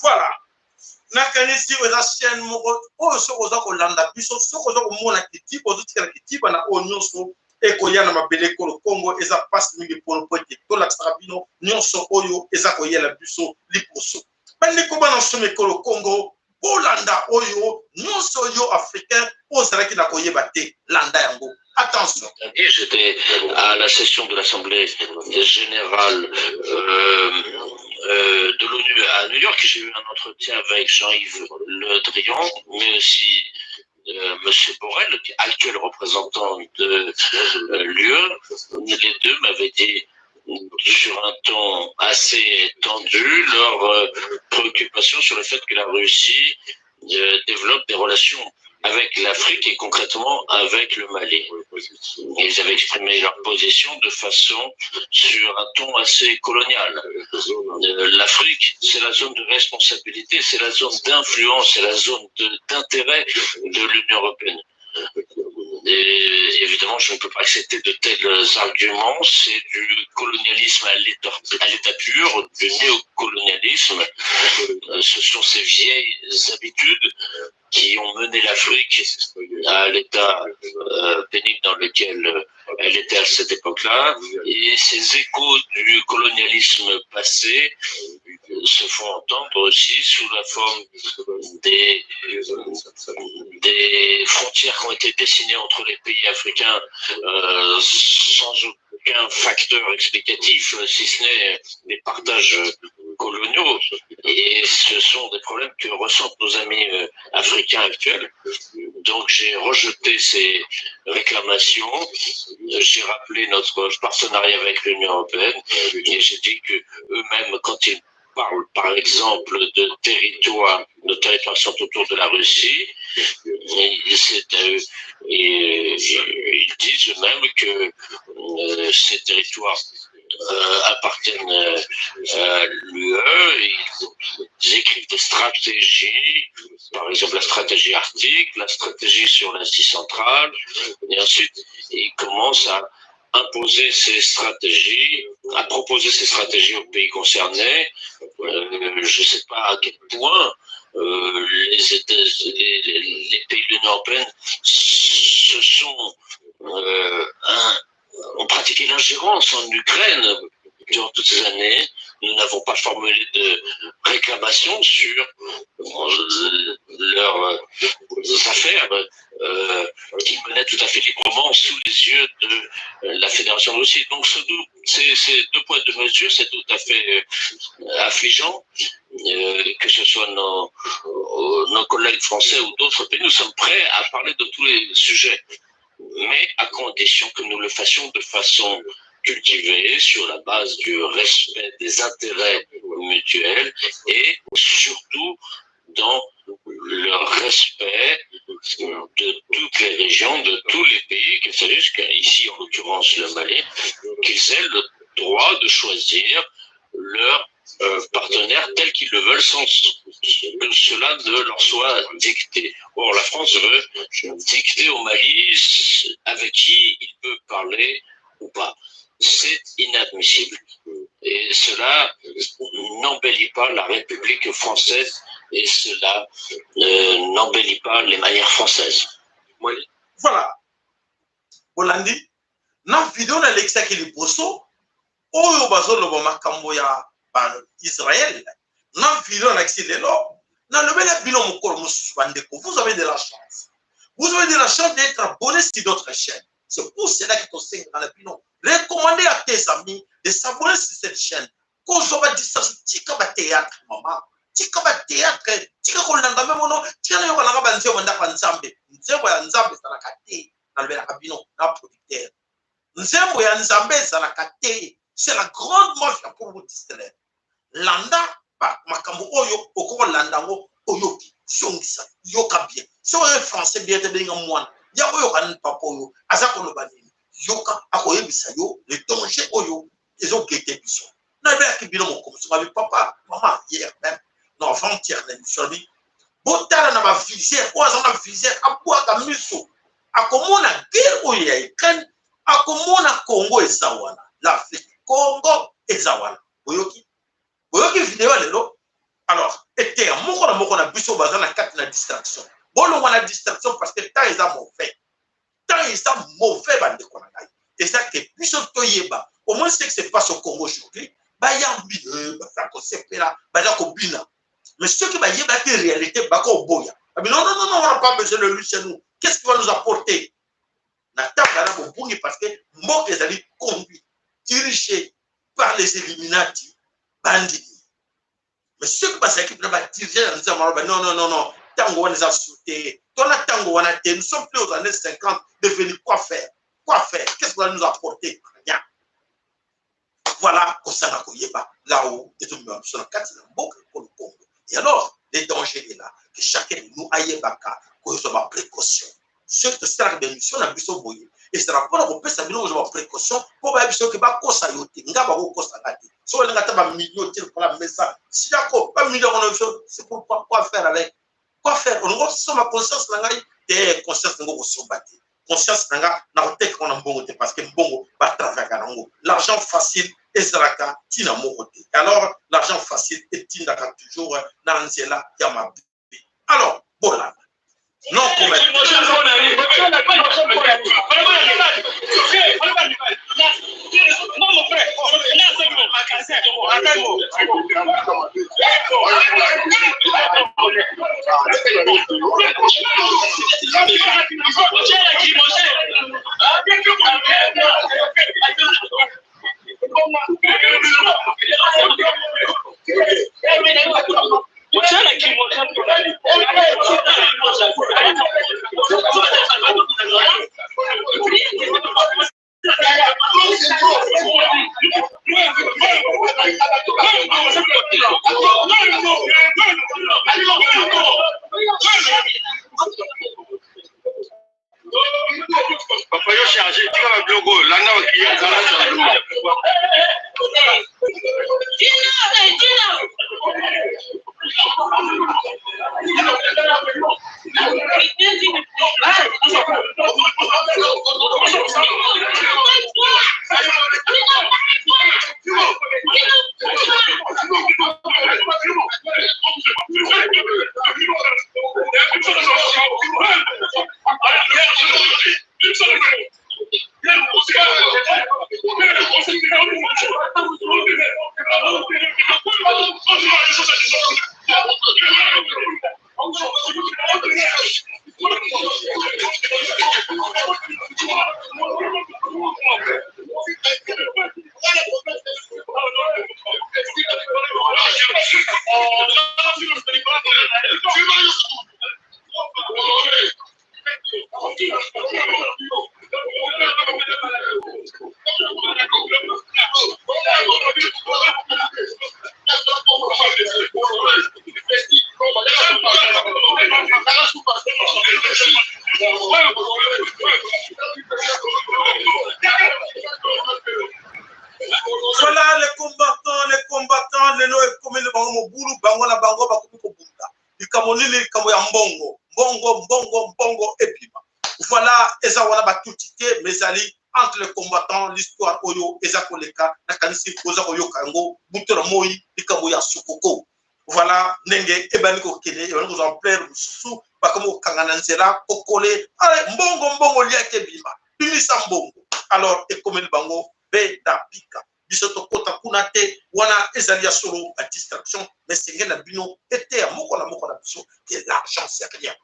Voilà. Nakanisi oyo eza chaîne moko oyo soki oza kolanda biso, soki oza komona kitiba, ozotikala kitiba na oyo nyonso ekoya na mabele ekolo Kongo. Eza mpasi mingi mpono po ete tolakisaka bino nyonso oyo eza koyela biso liboso. Bandeko bana nsomi ekolo Kongo, bolanda oyo nyonso oyo africain ozalaki na koyeba te, landa yango. Attention. J'étais à la session de l'Assemblée générale de l'ONU à New York. J'ai eu un entretien avec Jean-Yves Le Drian, mais aussi Monsieur Borrell, actuel représentant de l'UE. Les deux m'avaient dit sur un ton assez tendu leur préoccupation sur le fait que la Russie développe des relations avec l'Afrique et concrètement avec le Mali. Ils avaient exprimé leur position de façon sur un ton assez colonial. L'Afrique, c'est la zone de responsabilité, c'est la zone d'influence, c'est la zone d'intérêt de l'Union européenne. Et évidemment, je ne peux pas accepter de tels arguments. C'est du colonialisme à l'état pur, du néocolonialisme. Ce sont ces vieilles habitudes qui ont mené l'Afrique à l'état pénible dans lequel elle était à cette époque-là. Et ces échos du colonialisme passé se font entendre aussi sous la forme des frontières qui ont été dessinées entre les pays africains sans aucun facteur explicatif, si ce n'est des partages coloniaux. Et ce sont des problèmes que ressentent nos amis africains actuels. Donc j'ai rejeté ces réclamations, j'ai rappelé notre partenariat avec l'Union européenne et j'ai dit que eux-mêmes, quand ils parlent par exemple de territoires, nos territoires sont autour de la Russie, et ils disent eux-mêmes que ces territoires appartiennent à l'UE. Ils écrivent des stratégies, par exemple la stratégie arctique, la stratégie sur l'Asie centrale, et ensuite ils commencent à imposer ces stratégies, à proposer ces stratégies aux pays concernés. Je ne sais pas à quel point les pays de l'Union européenne se sont ont pratiqué l'ingérence en Ukraine durant toutes ces années. Nous n'avons pas formulé de réclamation sur leurs affaires qui menaient tout à fait librement sous les yeux de la Fédération de Russie. Donc ces deux poids, deux mesures, c'est tout à fait affligeant, que ce soit nos collègues français ou d'autres pays. Nous sommes prêts à parler de tous les sujets, mais à condition que nous le fassions de façon cultivée, sur la base du respect des intérêts mutuels et surtout dans le respect de toutes les régions, de tous les pays, qu'il s'agisse, ici en l'occurrence le Mali, qu'ils aient le droit de choisir leur partenaire tel qu'ils le veulent sans que cela ne leur soit dicté. Or, la France veut dicter au Mali avec qui il peut parler ou pas. C'est inadmissible. Et cela n'embellit pas la République française et cela n'embellit pas les manières françaises. Voilà. Bolandi, na vidéo na lekisaki liboso oyo bazoloba makambo ya Israël, na vidéo na lekisi lelo, na lobela bino mokolo mosusu bandeko, vous avez de la chance. Vous avez de la chance d'être abonné sur notre chaîne. C'est pour cela que tosengaka na bino, recommandez à tes amis de s'abonner sur cette chaîne. Kozwa ba distraction, tika ba théâtre mama, tika ba théâtre, tika kolanda memono, tika na yokalanga ba nzembo ndako ya Nzambe. Nzembo ya Nzambe ezalaka te, nalobelaka bino na producteur. Nzembo ya Nzambe ezalaka te, c'est la grande mafia pour vous distraire. Landa makambo oyo okokolanda yango, oyoki, zongisa, yoka bien. Soki oyo français bien te, benga mwana ya oyoka nini papa oyo aza koloba nini, yoka akoyebisa yo le danger oyo ezogete biso. Nalobelaki bino mokomi soki abi papa mama hier même non avant-hier na émission abi botala na bavisière oyo aza na visière abwaka miso akomona guerre oyo ya Ukraine, akomona Congo eza wana, l'Afrique Congo eza wana. Boyoki, boyoki vidéo ya lelo. Alors eteya moko na moko na biso baza na kati na distraction, bolongwa na distraction parce que temps eza mauvais, temps eza mauvais bandeko na ngai. Eza ke biso toyeba au moins ce qui se passe au Congo aujourd'hui, bayambi baza kosepela, baza kobina, mais ceux qui bayebaki réalité bakoboya. Non, non, non, non, on n'a pas besoin de lui chez nous. Qu'est-ce qu'il va nous apporter? Na tanga na bobungi parce que mboka ezali conduit, dirigé par les Illuminati, bandits. Mais ceux qui bazalaki mpena badirige na nzambe baloba non, non, non, non, ntango wana eza sute, tona ntango wana te, nous sommes plus aux années 50, devenu quoi faire? Quoi faire? Qu'est-ce que va nous apporter? Rien. Voilà, kosanga koyeba là où ezomema biso na kati na mboka ekolo Congo. Et alors, le danger est là, que chacun de nous ayebaka Kozwa ba précaution. Soki tosalaka baémission na biso boye, ezala mpona kopesa bino kozwa ba précaution, mpo bayebi soki bakosa yo te. Nga bakokosa nga te. Soki olinga ata bamilio te lokola mesa silako bamilio yango na biso, c'est pourquoi? Quoi faire avec? Quoi faire? Olingi osomba conscience na ngai te? Conscience nango kosomba te. Conscience na nga nakoteka ngo na mbongo te, parce que mbongo batravaka nango. L'argent facile ezalaka ntina moko te. Alors l'argent facile etindaka toujours na nzela ya mabe. Alors bolanda non comment. Papa yo charge, tika ba biloko oyo, landa ba client zala charge. Voilà les combattants, les combattants, lelo ekomeli bango mobulu, bango na bango bakomi kobunda. Likambo nini? Likambo ya mbongo, mbongo, mbongo, mbongo ebima. Voilà, eza wana batuti te, mais ezali entre les combattants l'histoire oyo eza koleka. Nakanisi oza koyoka yango butu na moi, likambo ya sokoko. Voilà ndenge ebandi kokende, ebandi kozwa ampleur mosusu, bakomi kokanga na nzela kokole. Ale mbongo, mbongo liaki ebima, bimisa mbongo. Alors ekomeli bango beda pika. Biso tokota kuna te, wana ezali ya solo ba distraction, mais senge na bino eteya moko na moko na biso que l'argent, c'est rien.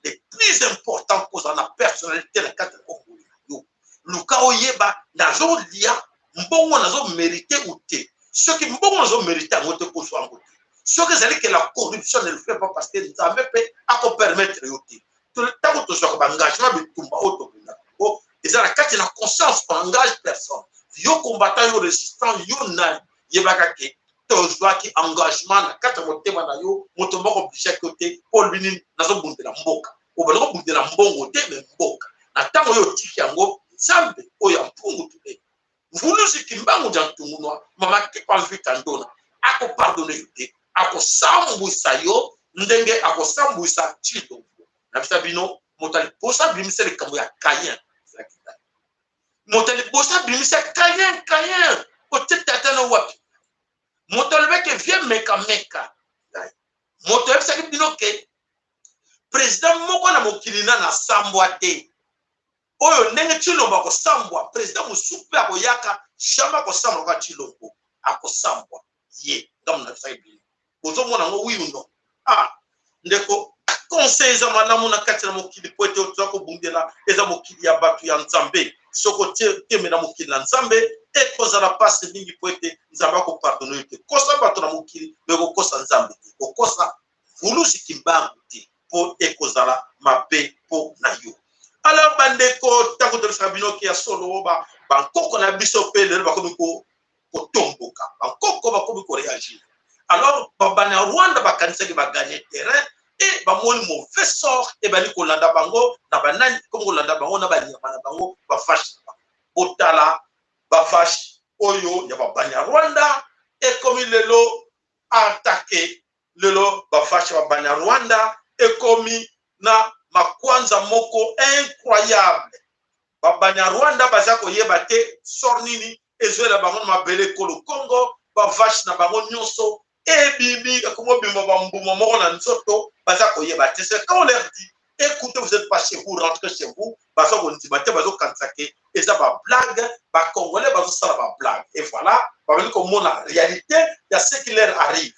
Le plus important, kozala na personnalité na kati ya bomoi na yo. Luka oyeba nazolia mbongo nazomérite ou te. Soki mbongo nazomérite yango te, kozwa yango te. Soki ezali ke la corruption, ne le fait pas, parce que Nzambe mpe akopermettre yo te. Ntango tozwaka baengagement, bitumba oyo tobundaka yango eza na kati na conscience. Engage personne, yo combattant, yo résistant, yo nani, yebaka ke tozwaki engagement na kati ya motema na yo. Moto moko obligeaki yo te mpo olobi nini? Nazobundela mboka. Obanda kobundela mbongo te, me mboka. Na ntango oyo otiki yango, Nzambe oyo ya mpungu tule Mvuluzi Kimbangu dia Ntungunua, mama Kipa Mvita Ndona, akopardone yo te, akosambwisa yo ndenge akosambwisa Tshilombo. Nabisa bino, moto ya liboso abimisa likambo ya Caïn ezalaki nani? Moto ya liboso abimisa Caïn, Caïn otie tata no wapi? Moto alobaki vie meka meka ngai. Moto ayebisaki bino ke président moko na mokili na nasambwa te. Oyo ndenge Tshilombo akosambwa, president mosusu mpe akoyaka, jamais akosambwa lokola Tshilombo akosambwa. Ye ngambo nabisaki bino, bozomona yango, oui ou non? Ah ndeko, conseil eza malamu na kati na mokili, po ete toza kobundela eza mokili ya bato ya Nzambe. Soki otie teme na mokili na Nzambe, ekozala mpasi mingi, po ete Nzambe akopardone yo te. Kosa bato na mokili, me kokosa Nzambe te, kokosa Vuluzi Kimbangu te, mpo ekozala mabe mpo na yo. Alors bandeko, ntango tolobisaka bino ke ya solo bankoko na biso mpe lelo bakomi kotomboka, bankoko bakomi koreagir. Alors babana ya Rwanda bakanisaki baganye terrain. E bamoni mauvais sort ebandi kolanda bango na banani, ekomi kolanda bango na banyama na bango, bavache na bango. Botala bavache oyo ya babanyarwanda ekomi lelo attaqué. Lelo bavache ya babanyarwanda ekomi na makwanza moko incroyable. Babanyarwanda baza koyeba te sort nini ezwela bango na mabele ekolo Congo. Bavache na bango nyonso ebimi, ekomobima bambuma moko na nzoto, baza koyeba te. C'est quand on leur dit: "Écoutez, vous êtes pas chez vous, rentrez chez vous", baza kondima te, bazokanisa ke eza bablague, bacongolais bazosala bablague. Et voilà, babandi komona réalité ya ce qui leur arrive.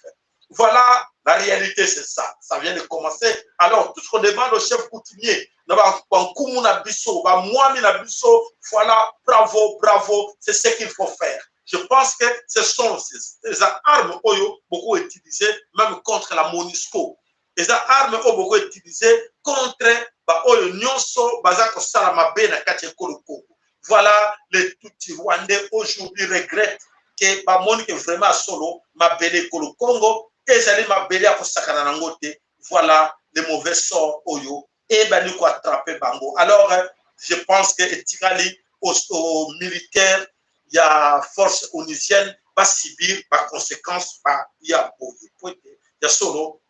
Voilà, la réalité, c'est ça. Ça vient de commencer. Alors, tout ce qu'on demande au chef coutumier, na bankumu na biso, bamwami na biso, voilà, bravo, bravo, c'est ce qu'il faut faire. Je pense que ce sont ces armes oyo beaucoup utilisées même contre la MONUSCO. Eza arme oyo beaucoup utilisées contre baoyo nyonso baza kosala mabe na kati ya ekolo Congo. Voilà, les Tutsi rwandais aujourd'hui regrettent ke bamoni ke vraiment solo mabele ekolo Congo ezali mabele ya kosakana nango te. Voilà le mauvais sort oyo ebandi koattraper bango. Alors, je pense que etikali au militaire ya force onusienne basubir baconséquence ya boye, po ete ya solo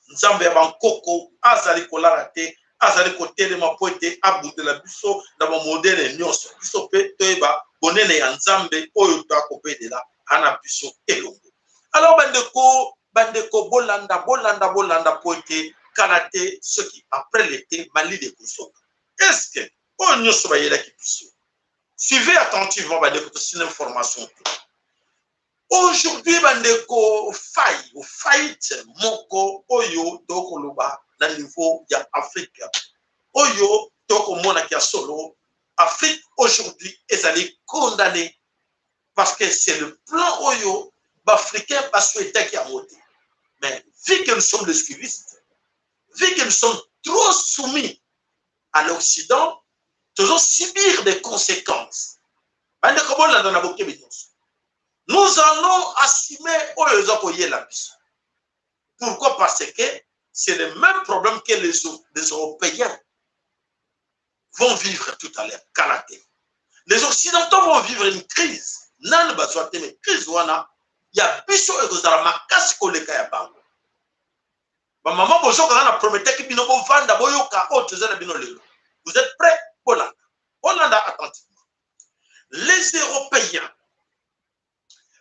Nzambe ya bankoko azali kolala te, azali kotelema po ete abundela biso na bamodele nyonso. Biso mpe toyeba bonene ya Nzambe oyo toakobelela ana biso elongo. Alors bandeko, bandeko, bolanda, bolanda, bolanda, po ete kala te, soki après l'été, malili ekozonga. Est-ce oyo nyonso bayelaki biso? Suivez attentivement, bandeko, tosina information te. Aujourd'hui, bandeko, faillite moko oyo tokoloba na niveau ya Afrique, oyo tokomonaki ya solo, Afrique aujourd'hui ezali condamné, parce que c'est le plan oyo baafricain basouhaitaki yango te. Mais vu que nous sommes les suivistes, vu que nous sommes trop soumis à l'Occident, tozosubir des conséquences. Bandeko, bolanda na bokebi nyonso. Nous allons assumer oyo eza koyela biso. Pourquoi? Parce que c'est le même problème que les Européens vont vivre tout à l'heure. Kala te, les Occidentaux vont vivre une crise nani bazwa te, mais crise wana ya biso ekozala makasi koleka ya bango. Bamama, bozokanga na prometaki bino, bovanda, boyoka oyo toza na bino lelo. Vous êtes prêts? Bolanda, bolanda attentivement. Les Européens,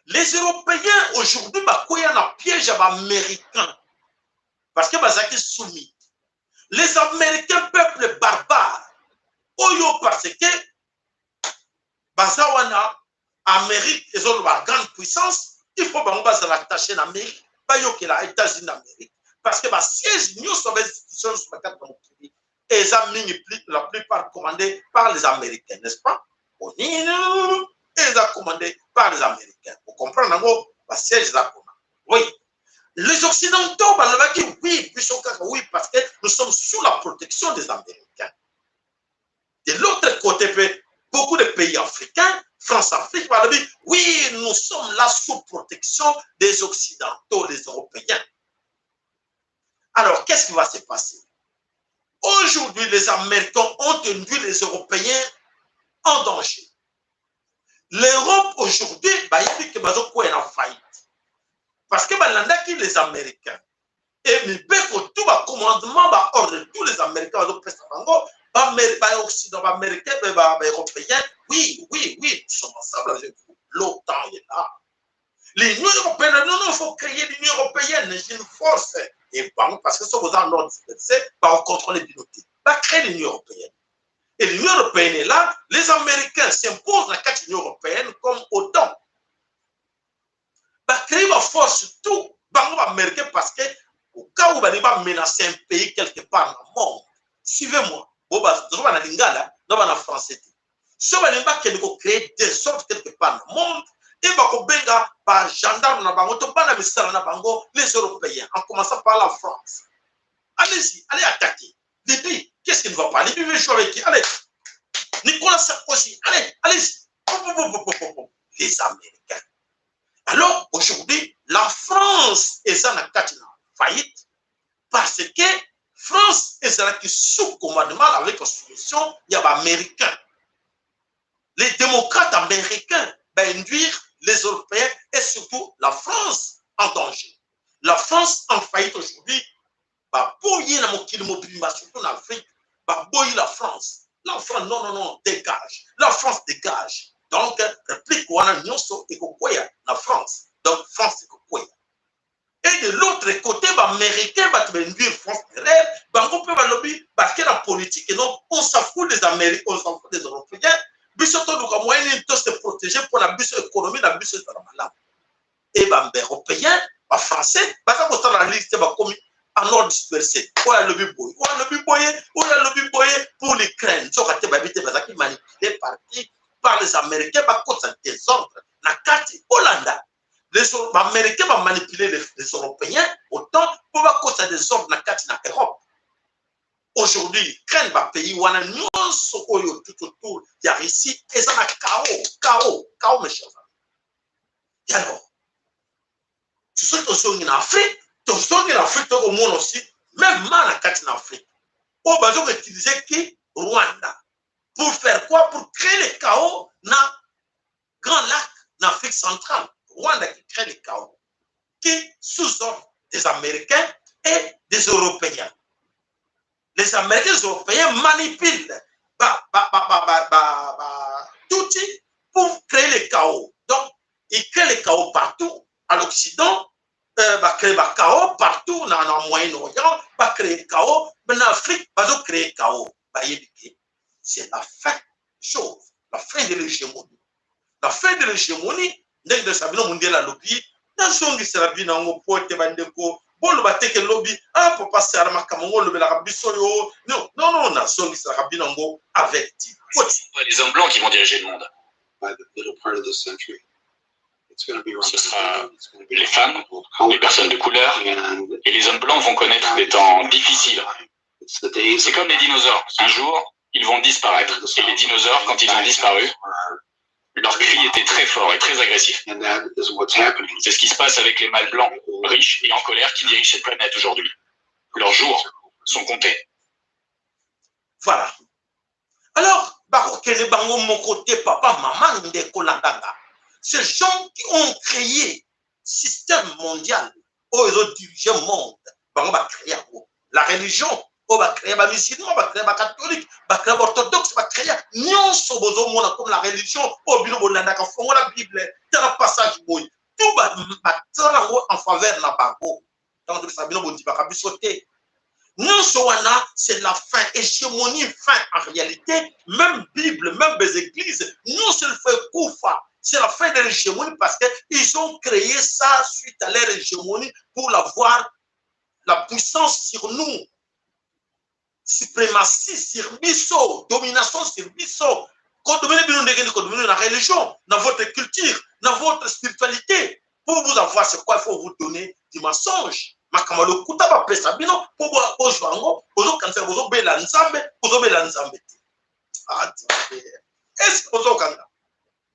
les Européens aujourd'hui bakwea na piège ya baaméricain, parce que bazalaki soumis. Les Américains, peuple barbare oyo, parce que baza wana, Amérique ezoloba grande puissance, il faut bango bazala attaché na Amérique, bayokela États-Unis d'Amérique, parce que basiège nyonso, bainstitution nyonso bakati na mokili eza mingi, la plupart commandé par les Américains, n'est-ce pas? Onini eza commandé par les Américains, ocomprendre yango, basiège eza kuna. Oui, les Occidentaux balobaki oui, biso kaka oui, parce que nous sommes sous la protection des Américains. De l'autre côté mpe, beaucoup de pays africains, France Afrique balobi oui, nous sommes là sous protection des Occidentaux, les Européens. Alors, qu'est-ce qui va se passer aujourd'hui? Les Américains ont tenu les Européens en danger. L'Europe aujourd'hui bayebi ke bazokwea na faillite, parce que balandaki les Américains et mibeko, tout bacommandement, baordre, tous les Américains bazopesa bango, baoccident, baaméricain, baeuropéen: Oui, nous sommes ensemble avec vous." L'OTAN est là, l'Union européenne: "Non, non, il faut créer l'Union européenne, une force." Et bango, parce que soki oza en ordre dispersé, bakocontrôle bino te. Bacréer l'Union européenne et l'Union européenne est là. Les Américains s'imposent na kati l'Union européenne comme OTAN. Bacréer baforce, tout bango baaméricain, parce que au cas où balingi bamenacer un pays quelque part dans le monde, suivez-moi, tozoba na lingala, noba na français te, so balingi bakende kocréer désordre quelque part dans le monde e, bakobenga bagendarme na bango to bana misala na bango, les Européens, en commençant par la France: "Allez-y, allez attaquer Libye. Qu'est-ce qui ne va pas? Libye veut jouer avec qui? Allez, Nicolas Sarkozy, allez, allez-y." Les Américains. Alors aujourd'hui, la France eza na kati na faillite. Parce que France ezalaki sous commandement avec soumission ya ba américains. Les démocrates américains ba induire les Européens et surtout la France en danger. La France en faillite aujourd'hui, baboyi na mokili mobimba, surtout na Afrique, baboyi la France. La France, non, non, non, dégage. La France dégage. Donc, réplique wana nyonso ekokweya na France. Donc, France ekokweya. Et de l'autre côté, ba Américains bato ba induire France erreur, bango mpe balobi bake na politique et non, on s'en fout des Américains, on s'en fout des Européens. Biso toluka moyen nini to se protéger mpo na biso économie na biso ezala malamu. E ba Européens, ba Français baza kosala liste, bakomi en ordre dispersé. Oyo alobi boye, oyo alobi boye, oyo alobi boye pour l'Ukraine. Nzoka te bayebi te bazalaki manipulé par qui? Par les Américains. Bakotisa désordre na kati. Olanda, les Américains bamanipuler les Européens autant mpo bakotisa désordre na kati na Europe. Aujourd'hui, Ukraine, bapays wana nyonso oyo tout autour ya Russie eza na chaos, chaos, chaos, mes chers amis. Et alors, soki tozongi na Afrique, tozongi na Afrique, tokomona aussi même ma na kati na Afrique oyo bazo koutiliser ki Rwanda pour faire quoi? Pour créer le chaos na Grand Lac, na Afrique centrale. Rwanda qui crée le chaos, qui sous ordre des Américains et des Européens. Les Américains et les Européens manipulent ba, ba, ba, ba, ba, ba, ba, Tutsi pour créer le chaos. Donc, ils créent le chaos partout, à l'Occident, va créer le chaos partout, dans le Moyen-Orient, va créer le chaos, mais en Afrique, va créer le chaos. C'est la fin chose, la fin de l'hégémonie. La fin de l'hégémonie, ndenge de sabino mondele alobi, nazongisela bino yango po ete bandeko boloba teke lobi: ah, papa Sara, makambo ngo olobelaka biso yo. Non, non, non, nazongiselaka bino yango avec ti. Pas les hommes blancs qui vont diriger le monde. Ce sera les femmes, les personnes de couleur, et les hommes blancs vont connaître des temps difficiles. C'est comme les dinosaures. Un jour, ils vont disparaître. Et les dinosaures, quand ils ont disparu, leur cri était très fort et très agressif. C'est ce qui se passe avec les mâles blancs, riches et en colère qui dirigent cette planète aujourd'hui. Leurs jours sont comptés. Voilà. Alors, bakokende bango moko te, papa, mama, ndeko na nganga. Ces gens qui ont créé système mondial oyo ezodirige monde, bango bacréé yango. La religion oyo bacréé, bamusulman bacréé, bacatholique bacréé, baorthodoxe bacréé, nyonso bozomona comme la religion oyo bino bolandaka. Fongola Bible, tala passage boye, tout basala yango en faveur na bango. Ntango tobisaka bino, bondimaka biso te. Nyonso wana, c'est la fin, hégémonie fin. En réalité, même Bible, même les églises, nyonso il faut ekufa. C'est la fin de l'hégémonie parce que ils ont créé ça suite à leur hégémonie pour avoir la puissance sur nous, suprématie sur biso, domination sur biso. Kodomine bino ndenge nini? Kodomine na religion, dans votre culture, dans votre spiritualité. Pour vous avoir, c'est quoi? Il faut vous donner du mensonge, makambo lokuta bapesa bino mpo bozwa yango. Bozokanisa bozobela Nzambe, bozobela Nzambe te. Ah, est ce bozokanga?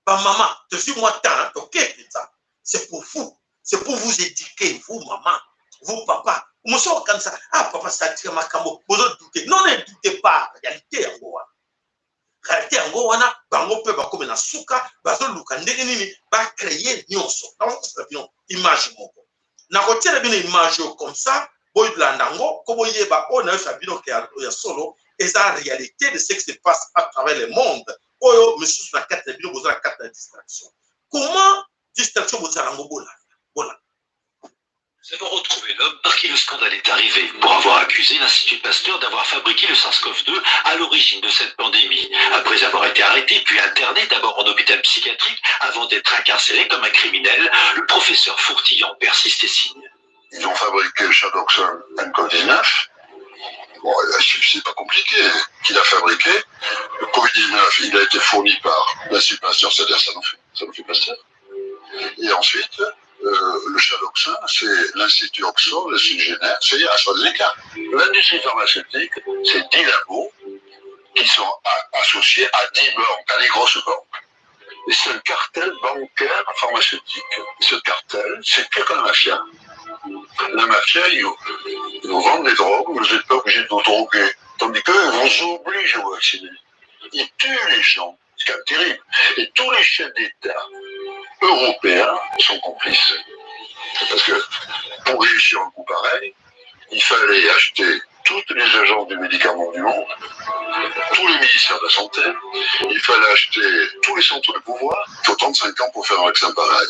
Bamama, tozwi mwa temps, toke mpenza. C'est pour vous, c'est pour vous éduquer, vous maman, vous papa. Moso okanisa: ah, papa satika makambo, bozodute. Non, ne doute pas, réalité yango wana, réalité yango wana. Bango mpe bakomi na suka, bazoluka ndenge nini bacréer nyonso. Nazokosala bino image moko, nakotiela bino image oyo comme ça bolanda yango ko boyeba oyo nayosa bino ke ya solo eza réalité de ce qui se passe à travers le monde. Oyo misusu na kati na bino boza na kati na distraction. Comment distraction bozala yango? Bolanda, bolanda. Nous avons retrouvé l'homme par qui le scandale est arrivé pour avoir accusé l'Institut Pasteur d'avoir fabriqué le SARS-CoV-2 à l'origine de cette pandémie. Après avoir été arrêté puis interné d'abord en hôpital psychiatrique avant d'être incarcéré comme un criminel, le professeur Fourtillan persiste et signe. Ils ont fabriqué le Shadoxon nCoV-19. Bon, c'est pas compliqué. Qui l'a fabriqué? Le Covid-19, il a été fourni par l'Institut Pasteur, c'est-à-dire Sanofi, Sanofi Pasteur. Et ensuite, le Shadoxon, c'est l'Institut Oxford, l'Institut Jenner, c'est AstraZeneca. L'industrie pharmaceutique, c'est 10 labos qui sont associés à 10 banques, à des grosses banques. Et c'est un cartel bancaire pharmaceutique. Ce cartel, c'est pire que la mafia. La mafia, ils Ils vous vendent des drogues, vous n'êtes pas obligé de vous droguer. Tandis qu'eux, ils vous obligent à vous vacciner. Ils tuent les gens. C'est quand même terrible. Et tous les chefs d'État européens sont complices. Parce que pour réussir un coup pareil, il fallait acheter toutes les agences du médicament du monde, tous les ministères de la Santé, il fallait acheter tous les centres de pouvoir. Il faut 35 ans pour faire un vaccin pareil.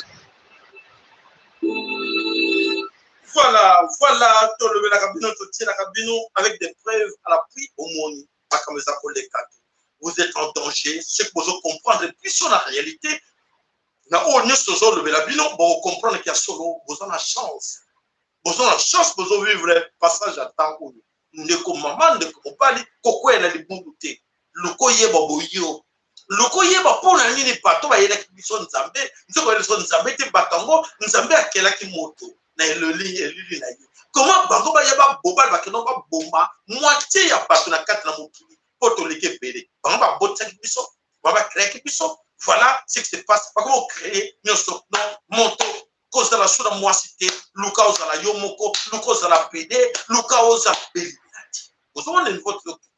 Voilà, voilà, tolobelaka bino, totielaka bino avec des preuves à l'appui. Omoni makambo eza koleka te, vous êtes en danger. Ce que bozo comprendre biso na réalité na oyo nyonso tozolobela bino, bokocomprendre ke ya solo boza na chance, boza na chance, bozovivre passage ya temps oyo. Ndeko mama, ndeko mobali, kokwea na libundu te. Luka oyeba boyo, luka oyeba mpo na nini bato bayelaki biso Nzambe. Nzoka bayeli biso Nzambe te. Bato yango, Nzambe akelaki moto na eloli elili na ye. Koma bango baya babobala, bakenda baboma moitié ya bato na kati na mokili mpo toleki ebele. Bango babotisaki biso, bango bakreaki biso. Voilà ce qui se passe. Bakomi kocree nyonso. Non, moto kozala so na mwasi te. Luka ozala yo moko, luka ozala pede, luka ozala beliminati. Ozomona niveau tozoki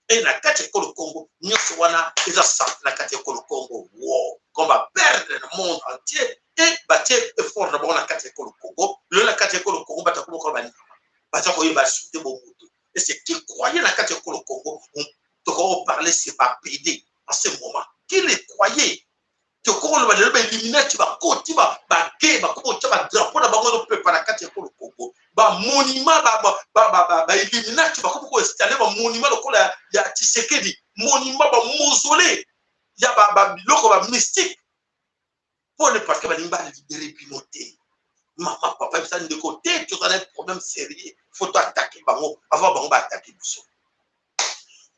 e na kati ya ekolo Congo. Nyonso wana eza sante na kati ya ekolo Congo. Wo comme baperdre na monde entier e batie effort na bango na kati ya ekolo Congo. Lelo na kati ya ekolo Congo, bato akomokola banyama, baza koyeba lisusu te bomoto. Et ce qui croyait na kati ya ekolo Congo tokoparle, c'est bapede en ce moment qui les croyait. Tokoloba lelo baeliminati bakoti bage, bakoti badrapo na bango ezopepa na kati ya ekolo Congo. Bamonima baeliminati bakomi koinstalle bamonima lokola ya Tshisekedi, monima bamausolée ya babiloko bamystique mpone, parce que balingi balibere bino te. Mama, papa, bisa ndeko te, toza na problème sérieux. Faut toatake bango avant bango baatake biso.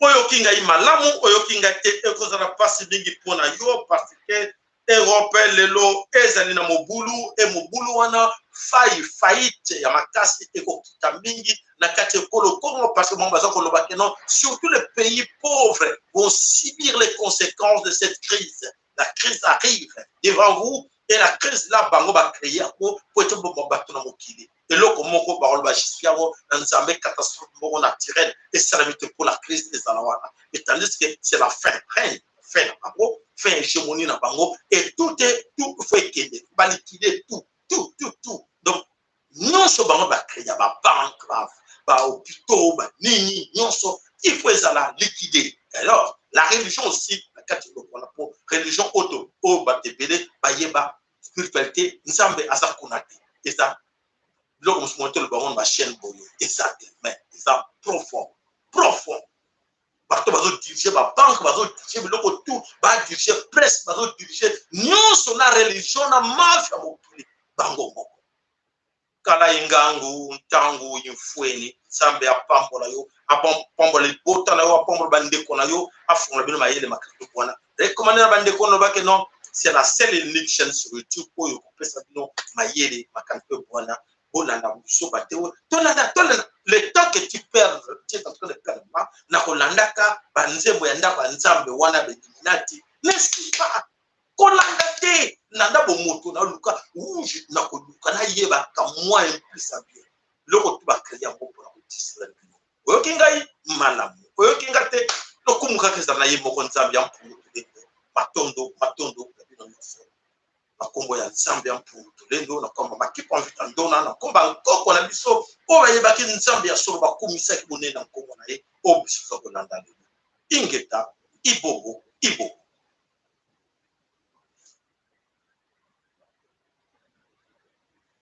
Oyoki ngai malamu, oyoki ngai te, ekozala mpasi mingi mpona yo, parce que Europe lelo ezali na mobulu. E mobulu wana, fai faillite ya makasi ekokita mingi na kati ya ekolo Congo, parce que bango baza koloba ke non, surtout les pays pauvres vont subir les conséquences de cette crise. La crise arrive devant vous et la crise là, bango bacréer yango po ete boma bato na mokili. Eloko moko bakoloba justifie yango na Nzambe, catastrophe moko naturelle esalami te mpo la crise ezala wana. Et tandis que c'est la fin, règne, fin na bango, fin hégémonie na bango et tout est tout. Faut ekende baliquide tout, tout, tout, tout. Donc nyonso bango bacréa, babanque, bahôpitaux, banini nyonso, il faut ezala liquidé. Alors la religion aussi na kati eloko wana, mpo religion oyo oyo bato ebele bayeba spiritualité, Nzambe aza kuna te. Eza biloko mosusu moto toloba ngo na bachaîne boye eza te, mais eza profond, profond. Bato bazodirige babanque, bazodirige biloko tout, badirige presse, bazodirige nyonso na religion na mafia mokili bango moko. Kala ingangu ntangu imfweni. Nzambe apambola yo, apambola libota na yo, apambola bandeko na yo, afungola bino mayele. Makambo wana, rekomande na bandeko na bake. Non, c'est la seule unique chaîne sur YouTube oyo kopesa bino mayele. Makambo mpe wana, bolanda biso bate oyo tolanda, tolanda. Le temps que tu perds, tu es en train de perdre na kolandaka banzembo ya ndako ya Nzambe wana beliminati, n'est-ce pas? Kolanda te, landa bomoto na luka rouge na koluka nayebaka mwa plus ya bien. Biloko tu bacréer yango mpona kotisela bino. Oyoki ngai malamu, oyoki nga te, lokumu kaka ezala na ye moko Nzambe ya Mpungu Tulendo. Matondo, matondo na bino nyonso na nkombo ya Nzambe ya Mpungu Tulendo, na nkombo Makipa Mvita Ndona, na nkombo ya nkoko na biso oyo bayebaki Nzambe ya solo, bakumisaki bonene na nkombo na ye oyo biso toza kolanda lelo. Ingeta, ibobo, ibobo.